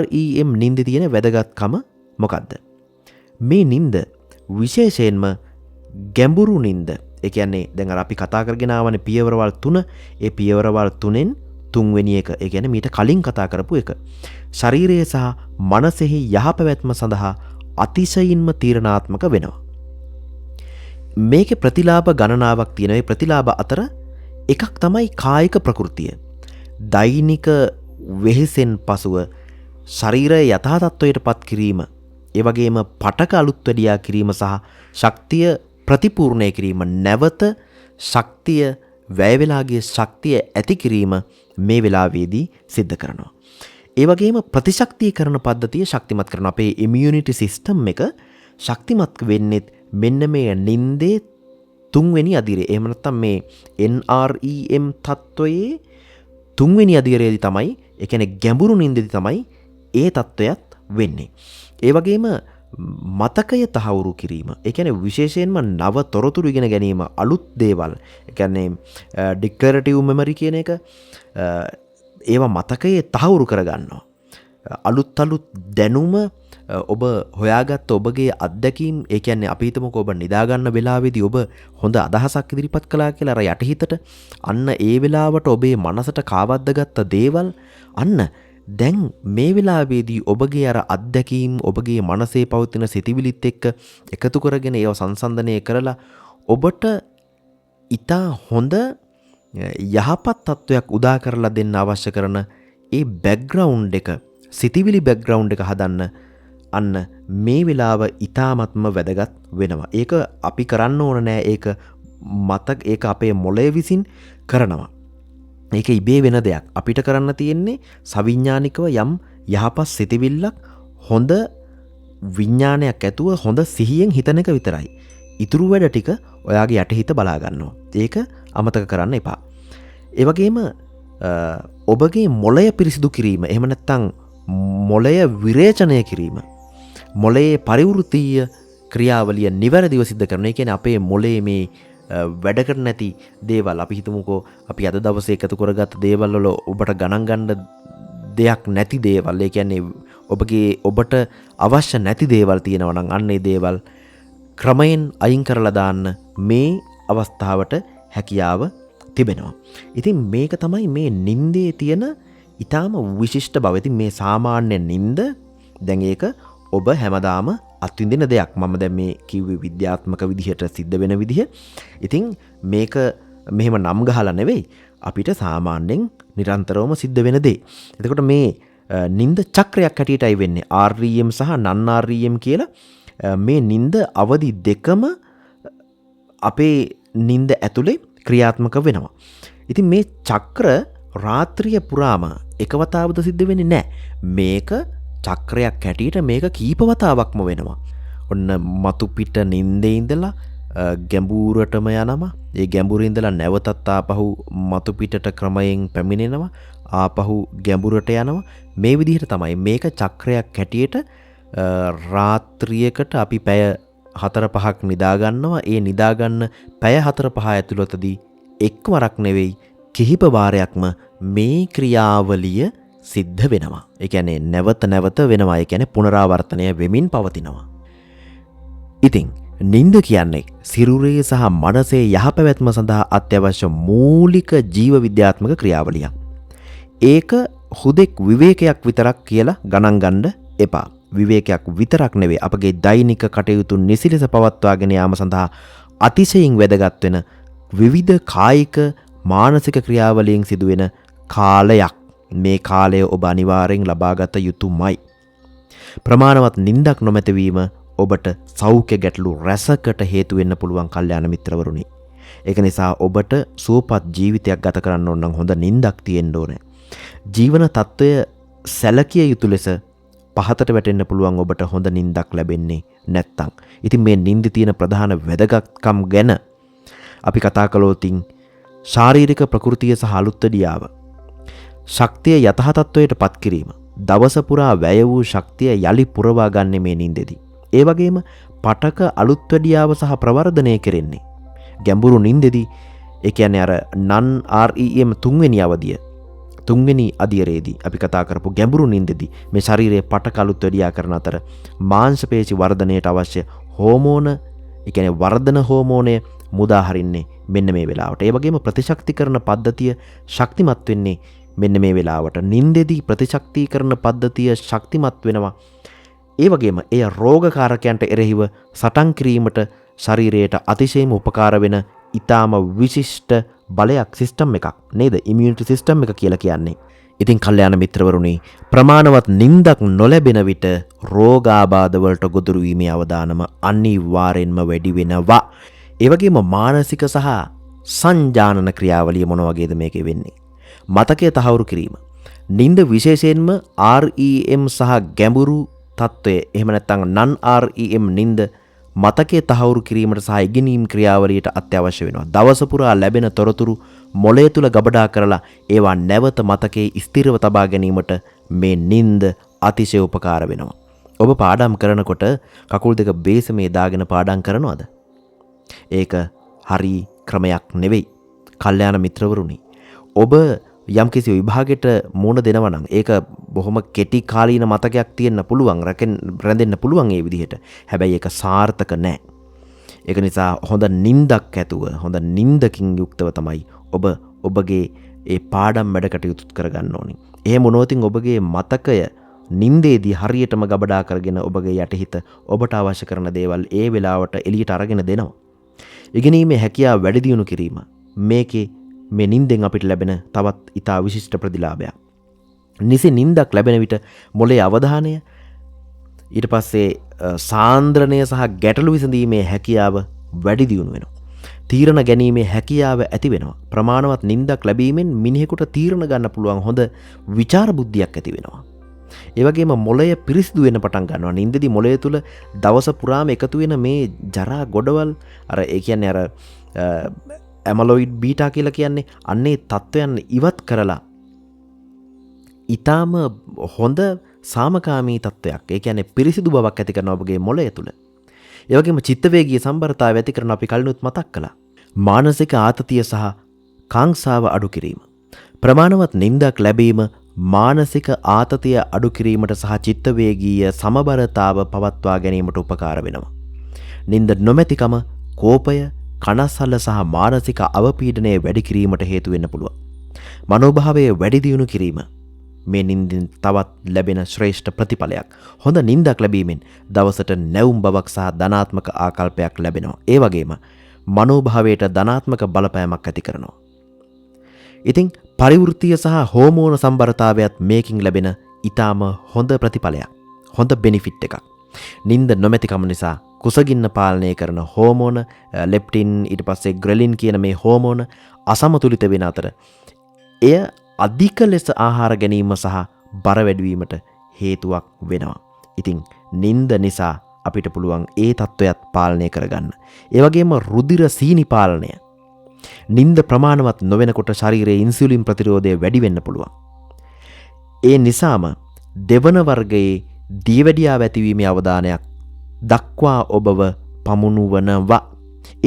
REM නින්දේ තියෙන වැදගත්කම මොකද්ද? මේ නින්ද විශේෂයෙන්ම ගැඹුරු නින්ද. ඒ කියන්නේ දැන් අර අපි කතා කරගෙන ආවනේ පියවරවල් තුන. ඒ පියවරවල් තුනෙන් තුන්වෙනි එක. ඒ කියන්නේ මීට කලින් කතා කරපු එක. ශරීරය සහ මනසෙහි යහපැවැත්ම සඳහා අතිශයින්ම තීරණාත්මක වෙනවා. මේකේ ප්‍රතිලාභ ගණනාවක් තියෙනවා. ඒ ප්‍රතිලාභ අතර එකක් තමයි කායික ප්‍රකෘතිය. දෛනික වෙහෙසෙන් පසුව ශරීරය යථා තත්ත්වයට පත් කිරීම, ඒ වගේම පටක අලුත් වැඩියා කිරීම සහ ශක්තිය ප්‍රතිපූර්ණය කිරීම, නැවත ශක්තිය වැය වෙලා ගිය ශක්තිය ඇති කිරීම මේ වෙලාවේදී සිද්ධ කරනවා. ඒ වගේම ප්‍රතිශක්තිකරණ පද්ධතිය ශක්තිමත් කරනවා. අපේ ඉමියුනිටි සිස්ටම් එක ශක්තිමත් වෙන්නෙත් මෙන්න මේ නින්දේ තුන්වෙනි අදියරේ. එහෙම නැත්නම් මේ NREM තත්ත්වයේ තුන්වෙනි අදියරේදී තමයි, ඒ කියන්නේ ගැඹුරු නින්දේදී තමයි ඒ තත්ත්වයක් වෙන්නේ. ඒ වගේම මතකය තහවුරු කිරීම. ඒ කියන්නේ විශේෂයෙන්ම නව තොරතුරු ඉගෙන ගැනීම, අලුත් දේවල්. ඒ කියන්නේ ඩික්ලරටිව් මෙමරි කියන එක, ඒවා මතකයේ තහවුරු කරගන්නවා. අලුත් අලුත් දැනුම ඔබ හොයාගත්ත ඔබගේ අත්දැකීම්, ඒ කියන්නේ අපි හිතමුකෝ ඔබ නිදා ගන්න වෙලාවේදී ඔබ හොඳ අදහසක් ඉදිරිපත් කළා කියලා අර යටිහිතට, අන්න ඒ වෙලාවට ඔබේ මනසට කාවද්දගත්ත දේවල්, අන්න දැන් මේ වෙලාවේදී ඔබගේ අර අත්දැකීම්, ඔබගේ මනසේ පවතින සිතිවිලිත් එක්ක එකතු කරගෙන ඒව සංසන්දනය කරලා ඔබට ඉතා හොඳ යහපත් තත්ත්වයක් උදා කරලා දෙන්න අවශ්‍ය කරන ඒ බැක්ග්‍රවුන්ඩ් එක, සිතිවිලි බැක්ග්‍රවුන්ඩ් එක හදන්න අන්න මේ වෙලාව ඉතාමත්ම වැදගත් වෙනවා. ඒක අපි කරන්න ඕන නෑ. ඒක මතක, ඒක අපේ මොළය විසින් කරනවා. ඒක ඉබේ වෙන දෙයක්. අපිට කරන්න තියෙන්නේ සවිඥානිකව යම් යහපත් සිතිවිල්ලක් හොඳ විඥානයක් ඇතුව හොඳ සිහියෙන් හිතන එක විතරයි. ඉතුරු වැඩ ටික ඔයාගේ යටිහිත බලා ගන්නවා. ඒක අමතක කරන්න එපා. ඒ වගේම ඔබගේ මොළය පිරිසිදු කිරීම, එහෙම නැත්නම් මොළය විරේචනය කිරීම, මොළයේ පරිවෘත්තීය ක්‍රියාවලිය නිවැරදිව සිද්ධ කරන. ඒ කියන්නේ අපේ මොළයේ මේ වැඩ කරන නැති දේවල්, අපි හිතමුකෝ අපි අද දවසේ එකතු කරගත්ත දේවල් වල ඔබට ගණන් ගන්න දෙයක් නැති දේවල්, ඒ කියන්නේ ඔබට අවශ්‍ය නැති දේවල් තියෙනවා නම් අන්න ඒ දේවල් ක්‍රමයෙන් අයින් කරලා දාන්න මේ අවස්ථාවට හැකියාව තිබෙනවා. ඉතින් මේක තමයි මේ නින්දේ තියෙන ඊටාම විශිෂ්ට බව. ඉතින් මේ සාමාන්‍ය නින්ද දැන් ඒක ඔබ හැමදාම අත්විඳින දෙයක්. මම දැන් මේ කිව්වේ විද්‍යාත්මක විදිහට සිද්ධ වෙන විදිහ. ඉතින් මේක මෙහෙම නම් ගහලා නෙවෙයි, අපිට සාමාන්‍යයෙන් නිරන්තරවම සිද්ධ වෙන දේ. එතකොට මේ නින්ද චක්‍රයක් හැටියටයි වෙන්නේ. REM සහ නන් REM කියලා මේ නින්ද අවදි දෙකම අපේ නින්ද ඇතුලේ ක්‍රියාත්මක වෙනවා. ඉතින් මේ චක්‍ර රාත්‍රිය පුරාම එක වතාවද සිද්ධ වෙන්නේ නෑ. මේක චක්‍රයක් හැටියට මේක කීප වතාවක්ම වෙනවා. ඔන්න මතු පිට නින්දේ ඉඳලා ගැඹුරටම යනවා. ඒ ගැඹුරින් ඉඳලා නැවතත් ආපහු මතු පිටට ක්‍රමයෙන් පැමිණෙනවා. ආපහු ගැඹුරට යනවා. මේ විදිහට තමයි මේක චක්‍රයක් හැටියට රාත්‍රියකට අපි පැය 4-5ක් නිදා ගන්නවා. ඒ නිදා ගන්න පැය 4-5 ඇතුළතදී එක්වරක් නෙවෙයි කිහිප වාරයක්ම මේ ක්‍රියාවලිය සිද්ධ වෙනවා. ඒ කියන්නේ නැවත නැවත වෙනවා. ඒ කියන්නේ පුනරාවර්තනය වෙමින් පවතිනවා. ඉතින් නින්ද කියන්නේ සිරුරේ සහ මනසේ යහපැවැත්ම සඳහා අත්‍යවශ්‍ය මූලික ජීව විද්‍යාත්මක ක්‍රියාවලියක්. ඒක හුදෙක් විවේකයක් විතරක් කියලා ගණන් ගන්න එපා. විවේකයක් විතරක් නෙවෙයි, අපගේ දෛනික කටයුතු නිසි ලෙස පවත්වාගෙන යාම සඳහා අතිශයින් වැදගත් වෙන විවිධ කායික මානසික ක්‍රියාවලියෙන් සිදුවෙන කාලයක්. මේ කාලය ඔබ අනිවාර්යෙන් ලබාගත යුතුමයි. ප්‍රමාණවත් නිින්දක් නොමැතිවීම ඔබට සෞඛ්‍ය ගැටලු රැසකට හේතු වෙන්න පුළුවන් කල්යාණ මිත්‍රවරුනි. ඒක නිසා ඔබට සුවපත් ජීවිතයක් ගත කරන්න ඕන නම් හොඳ නිින්දක් තියෙන්න ඕනේ. ජීවන තත්ත්වය සැලකිය යුතු ලෙස පහතට වැටෙන්න පුළුවන් ඔබට හොඳ නිින්දක් ලැබෙන්නේ නැත්තම්. ඉතින් මේ නිින්දේ තියෙන ප්‍රධාන වැදගත්කම් ගැන අපි කතා කළොතින් ශාරීරික ප්‍රකෘතිය සහ අලුත්වැඩියාව, ශක්තිය යථා තත්ත්වයට පත් කිරීම, දවස පුරා වැය වූ ශක්තිය යලි පුරවා ගන්නේ මේ නිින්දෙදී. ඒ වගේම පටක අලුත්වැඩියාව සහ ප්‍රවර්ධනය කෙරෙන්නේ ගැඹුරු නිින්දෙදී. ඒ කියන්නේ අර නන් REM තුන්වෙනි අවධිය, තුන්වෙනි අදියරේදී අපි කතා කරපු ගැඹුරු නිින්දෙදී මේ ශරීරයේ පටක අලුත්වැඩියා කරන අතර මාංශ පේශි වර්ධනයට අවශ්‍ය හෝමෝන, ඒ කියන්නේ වර්ධන හෝමෝනය මුදා හරින්නේ මෙන්න මේ වෙලාවට. ඒ වගේම ප්‍රතිශක්තිකරණ පද්ධතිය ශක්තිමත් වෙන්නේ මෙන්න මේ වෙලාවට. නිින්දෙදී ප්‍රතිශක්තිකරණ පද්ධතිය ශක්තිමත් වෙනවා. ඒ වගේම එය රෝගකාරකයන්ට එරෙහිව සටන් කිරීමට ශරීරයට අතිශයින්ම උපකාර වෙන ඊටාම විශිෂ්ට බලයක්, සිස්ටම් එකක් නේද? ඉමියුනිටි සිස්ටම් එක කියලා කියන්නේ. ඉතින් කල්යාණ මිත්‍රවරුනි, ප්‍රමාණවත් නිින්දක් නොලැබෙන විට රෝගාබාධ වලට ගොදුරු වීමේ අවදානම අනිවාර්යෙන්ම වැඩි වෙනවා. ඒ වගේම මානසික සහ සංජානන ක්‍රියාවලිය මොන වගේද මේකේ වෙන්නේ? මතකය තහවුරු කිරීම. නිින්ද විශේෂයෙන්ම REM සහ ගැඹුරු තත්ත්වය, එහෙම නැත්නම් නන් REM නිින්ද මතකය තහවුරු කිරීමට සහ ඉගෙනීම් ක්‍රියාවලියට අත්‍යවශ්‍ය වෙනවා. දවස පුරා ලැබෙන තොරතුරු මොළය තුල ගබඩා කරලා ඒවා නැවත මතකයේ ස්ථිරව තබා ගැනීමට මේ නිින්ද අතිශය උපකාර වෙනවා. ඔබ පාඩම් කරනකොට කකුල් දෙක බේසමේ දාගෙන පාඩම් කරනවද? ඒක හරි ක්‍රමයක් නෙවෙයි. කල්යාණ මිත්‍රවරුනි, ඔබ යම්කිසි විභාගයට මුහුණ දෙනවා නම් ඒක බොහොම කෙටි කාලීන මතකයක් තියෙන්න පුළුවන්, රැඳෙන්න පුළුවන් ඒ විදිහට. හැබැයි ඒක සාර්ථක නෑ. ඒක නිසා හොඳ නිින්දක් ඇතුව, හොඳ නිින්දකින් යුක්තව තමයි ඔබ ඔබගේ ඒ පාඩම් වැඩ කටයුතු කරගන්න ඕනේ. එහෙම වුණොත් ඔබගේ මතකය නිින්දේදී හරියටම ගබඩා කරගෙන ඔබගේ යටිහිත ඔබට අවශ්‍ය කරන දේවල් ඒ වෙලාවට එළියට අරගෙන දෙනවා. ඉගෙනීමේ හැකියාව වැඩි දියුණු කිරීම මේකේ මේ නිින්දෙන් අපිට ලැබෙන තවත් ඉතා විශිෂ්ට ප්‍රතිලාභයක්. නිසි නිින්දක් ලැබෙන විට මොලේ අවධානය, ඊට පස්සේ සාන්ද්‍රණය සහ ගැටලු විසඳීමේ හැකියාව වැඩි දියුණු වෙනවා. තීරණ ගැනීමේ හැකියාව ඇති වෙනවා. ප්‍රමාණවත් නිින්දක් ලැබීමෙන් මිනිහෙකුට තීරණ ගන්න පුළුවන් හොඳ විචාර බුද්ධියක් ඇති වෙනවා. ඒ වගේම මොළය පිරිසිදු වෙන්න පටන් ගන්නවා. නිින්දෙදි මොළය තුල දවස පුරාම එකතු වෙන මේ ජරා ගොඩවල්, අර ඒ කියන්නේ අර ඇමලොයිඩ් බීටා කියලා කියන්නේ, අන්නේ තත්ත්වයන් ඉවත් කරලා ඊටාම හොඳ සාමකාමී තත්ත්වයක්, ඒ කියන්නේ පිරිසිදු බවක් ඇති කරන ඔබගේ මොළය තුල. ඒ වගේම චිත්තවේගීය සම්බරතාවය ඇති කරන අපි කලිනුත් මතක් කළා. මානසික ආතතිය සහ කාංසාව අඩු කිරීම. ප්‍රමාණවත් නිින්දක් ලැබීම මානසික ආතතිය අඩු කිරීමට සහ චිත්තවේගීය සමබරතාව පවත්වා ගැනීමට උපකාර වෙනවා. නිින්ද නොමැතිකම කෝපය, කනස්සල්ල සහ මානසික අවපීඩනය වැඩි කිරීමට හේතු වෙන්න පුළුවන්. මනෝභාවය වැඩි දියුණු කිරීම මේ නිින්දෙන් තවත් ලැබෙන ශ්‍රේෂ්ඨ ප්‍රතිඵලයක්. හොඳ නිින්දක් ලැබීමෙන් දවසට නැවුම් බවක් සහ ධනාත්මක ආකල්පයක් ලැබෙනවා. ඒ වගේම මනෝභාවයට ධනාත්මක බලපෑමක් ඇති කරනවා. ඉතින් පරිවෘත්තීය සහ හෝමෝන සම්බරතාවයත් මේකින් ලැබෙන ඊටාම හොඳ ප්‍රතිඵලයක්. හොඳ බෙනිෆිට් එකක්. නිින්ද නොමැතිකම නිසා කුසගින්න පාලනය කරන හෝමෝන ලෙප්ටින්, ඊට පස්සේ ග්‍රෙලින් කියන මේ හෝමෝන අසමතුලිත වෙන අතර එය අධික ලෙස ආහාර ගැනීම සහ බර වැඩිවීමට හේතුවක් වෙනවා. ඉතින් නිින්ද නිසා අපිට පුළුවන් ඒ තත්ත්වයත් පාලනය කරගන්න. ඒ වගේම රුධිර සීනි පාලනය. නිින්ද ප්‍රමාණවත් නොවෙනකොට ශරීරයේ ඉන්සුලින් ප්‍රතිරෝධය වැඩි වෙන්න පුළුවන්. ඒ නිසාම දෙවන වර්ගයේ දියවැඩියාව ඇතිවීමේ අවදානයක් දක්වා ඔබව පමුණුවනවා.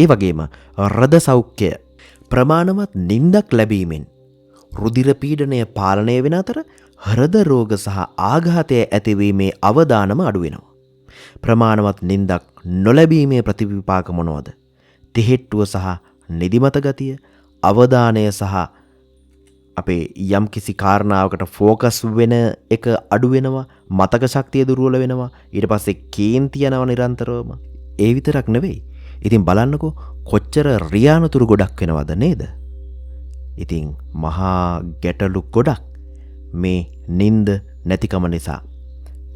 ඒ වගේම හෘද සෞඛ්‍ය ප්‍රමාණවත් නිින්දක් ලැබීමෙන් රුධිර පීඩනය පාලනය වෙන අතර හෘද රෝග සහ ආඝාතය ඇතිවීමේ අවදානම අඩු වෙනවා. ප්‍රමාණවත් නිින්දක් නොලැබීමේ ප්‍රතිවිපාක මොනවද? තෙහෙට්ටුව සහ නිදිමත ගතිය, අවධානය සහ අපේ යම්කිසි කාරණාවකට ෆෝකස් වෙන එක අඩු වෙනවා, මතක ශක්තිය දුර්වල වෙනවා, ඊට පස්සේ කේන්ති යනවා නිරන්තරවම. ඒ විතරක් නෙවෙයි. ඉතින් බලන්නකෝ කොච්චර රියානතුරු ගොඩක් වෙනවද නේද? ඉතින් මහා ගැටලු ගොඩක් මේ නින්ද නැතිකම නිසා.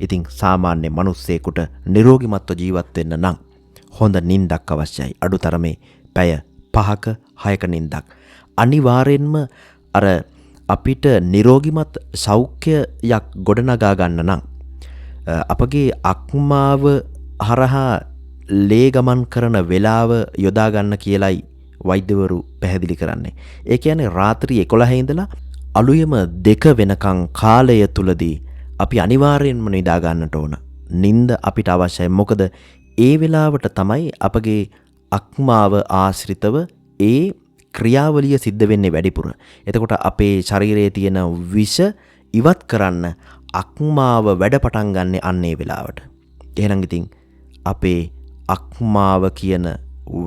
ඉතින් සාමාන්‍ය මිනිස්සෙකුට නිරෝගිමත්ව ජීවත් වෙන්න නම් හොඳ නින්දක් අවශ්‍යයි. අඩුතරමේ පැය 5ක 6ක නින්දක්. අනිවාර්යෙන්ම අර අපිට නිරෝගිමත් සෞඛ්‍යයක් ගොඩනගා ගන්න නම් අපගේ අක්මාව හරහා ලේ ගමන් කරන වෙලාව යොදා ගන්න කියලයි වෛද්‍යවරු පැහැදිලි කරන්නේ. ඒ කියන්නේ රාත්‍රී 11 ඉඳලා අලුයම 2 වෙනකන් කාලය තුලදී අපි අනිවාර්යෙන්ම නිදා ගන්නට ඕන. නින්ද අපිට අවශ්‍යයි. මොකද ඒ වෙලාවට තමයි අපගේ අක්මාව ආශ්‍රිතව ඒ ක්‍රියාවලිය සිද්ධ වෙන්නේ වැඩිපුර. එතකොට අපේ ශරීරයේ තියෙන විෂ ඉවත් කරන්න අක්මාව වැඩ පටන් ගන්න අන්න ඒ වෙලාවට. එහෙනම් ඉතින් අපේ අක්මාව කියන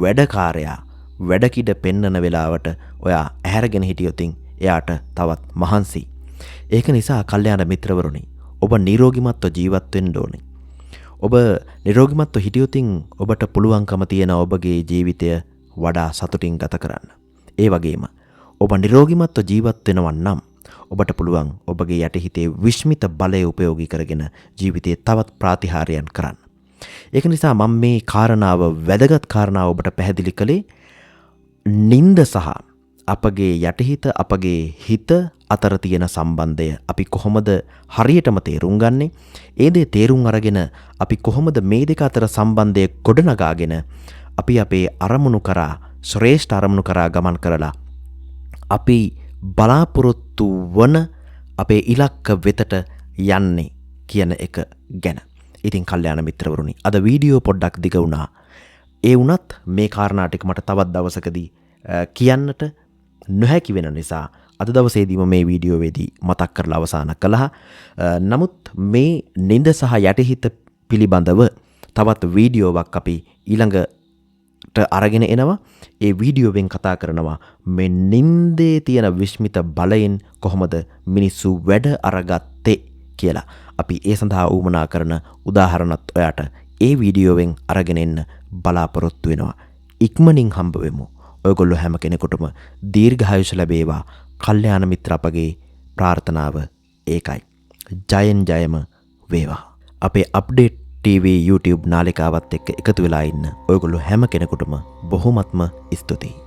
වැඩකාරයා වැඩකිඩ පෙන්නන වෙලාවට ඔයා ඇහැරගෙන හිටියොතින් එයාට තවත් මහන්සි. ඒක නිසා කල්යාණ මිත්‍රවරුනි, ඔබ නිරෝගිමත්ව ජීවත් වෙන්න ඕනේ. ඔබ නිරෝගිමත්ව හිටියොතින් ඔබට පුළුවන්කම තියෙන ඔබගේ ජීවිතය වඩා සතුටින් ගත කරන්න. ඒ වගේම ඔබ නිරෝගිමත්ව ජීවත් වෙනවා නම් ඔබට පුළුවන් ඔබගේ යටිහිතේ විශ්මිත බලය උපයෝගී කරගෙන ජීවිතයේ තවත් ප්‍රාතිහාර්යයන් කරන්න. ඒක නිසා මම මේ කාරණාව, වැදගත් කාරණාව ඔබට පැහැදිලි කළේ නින්ද සහ අපගේ යටිහිත, අපගේ හිත අතර තියෙන සම්බන්ධය අපි කොහොමද හරියටම තේරුම් ගන්නෙ? ඒ දේ තේරුම් අරගෙන අපි කොහොමද මේ දෙක අතර සම්බන්ධය ගොඩනගාගෙන අපි අපේ අරමුණු කරා, ශ්‍රේෂ්ඨ අරමුණු කරා ගමන් කරලා අපි බලාපොරොත්තු වන අපේ ඉලක්ක වෙතට යන්නේ කියන එක ගැන. ඉතින් කල්යාණ මිත්‍රවරුනි, අද වීඩියෝ පොඩ්ඩක් දිග වුණා. ඒ වුණත් මේ කාරණා ටික මට තවත් දවසකදී කියන්නට නොහැකි වෙන නිසා අද දවසේදීම මේ වීඩියෝවේදී මතක් කරලා අවසන් කළා. නමුත් මේ නිନ୍ଦ සහ යටිහිත පිළිබඳව තවත් වීඩියෝවක් අපි ඊළඟට අරගෙන එනවා. ඒ වීඩියෝවෙන් කතා කරනවා මේ නින්දේ තියෙන විශ්මිත බලයෙන් කොහොමද මිනිස්සු වැඩ අරගත්තේ කියලා. අපි ඒ සඳහා උවමනා කරන උදාහරණත් ඔයාට ඒ වීඩියෝවෙන් අරගෙන එන්න බලාපොරොත්තු වෙනවා. ඉක්මනින් හම්බ වෙමු. ඔයගොල්ලෝ හැම කෙනෙකුටම දීර්ඝායුෂ ලැබේවා. කල්යාණ මිත්‍ර අපගේ ප්‍රාර්ථනාව ඒකයි. ජයෙන් ජයම වේවා. අපේ අප්ඩේට් TV YouTube නාලිකාවත් එක්ක එකතු වෙලා ඉන්න ඔයගොල්ලෝ හැම කෙනෙකුටම බොහොමත්ම ස්තුතියි.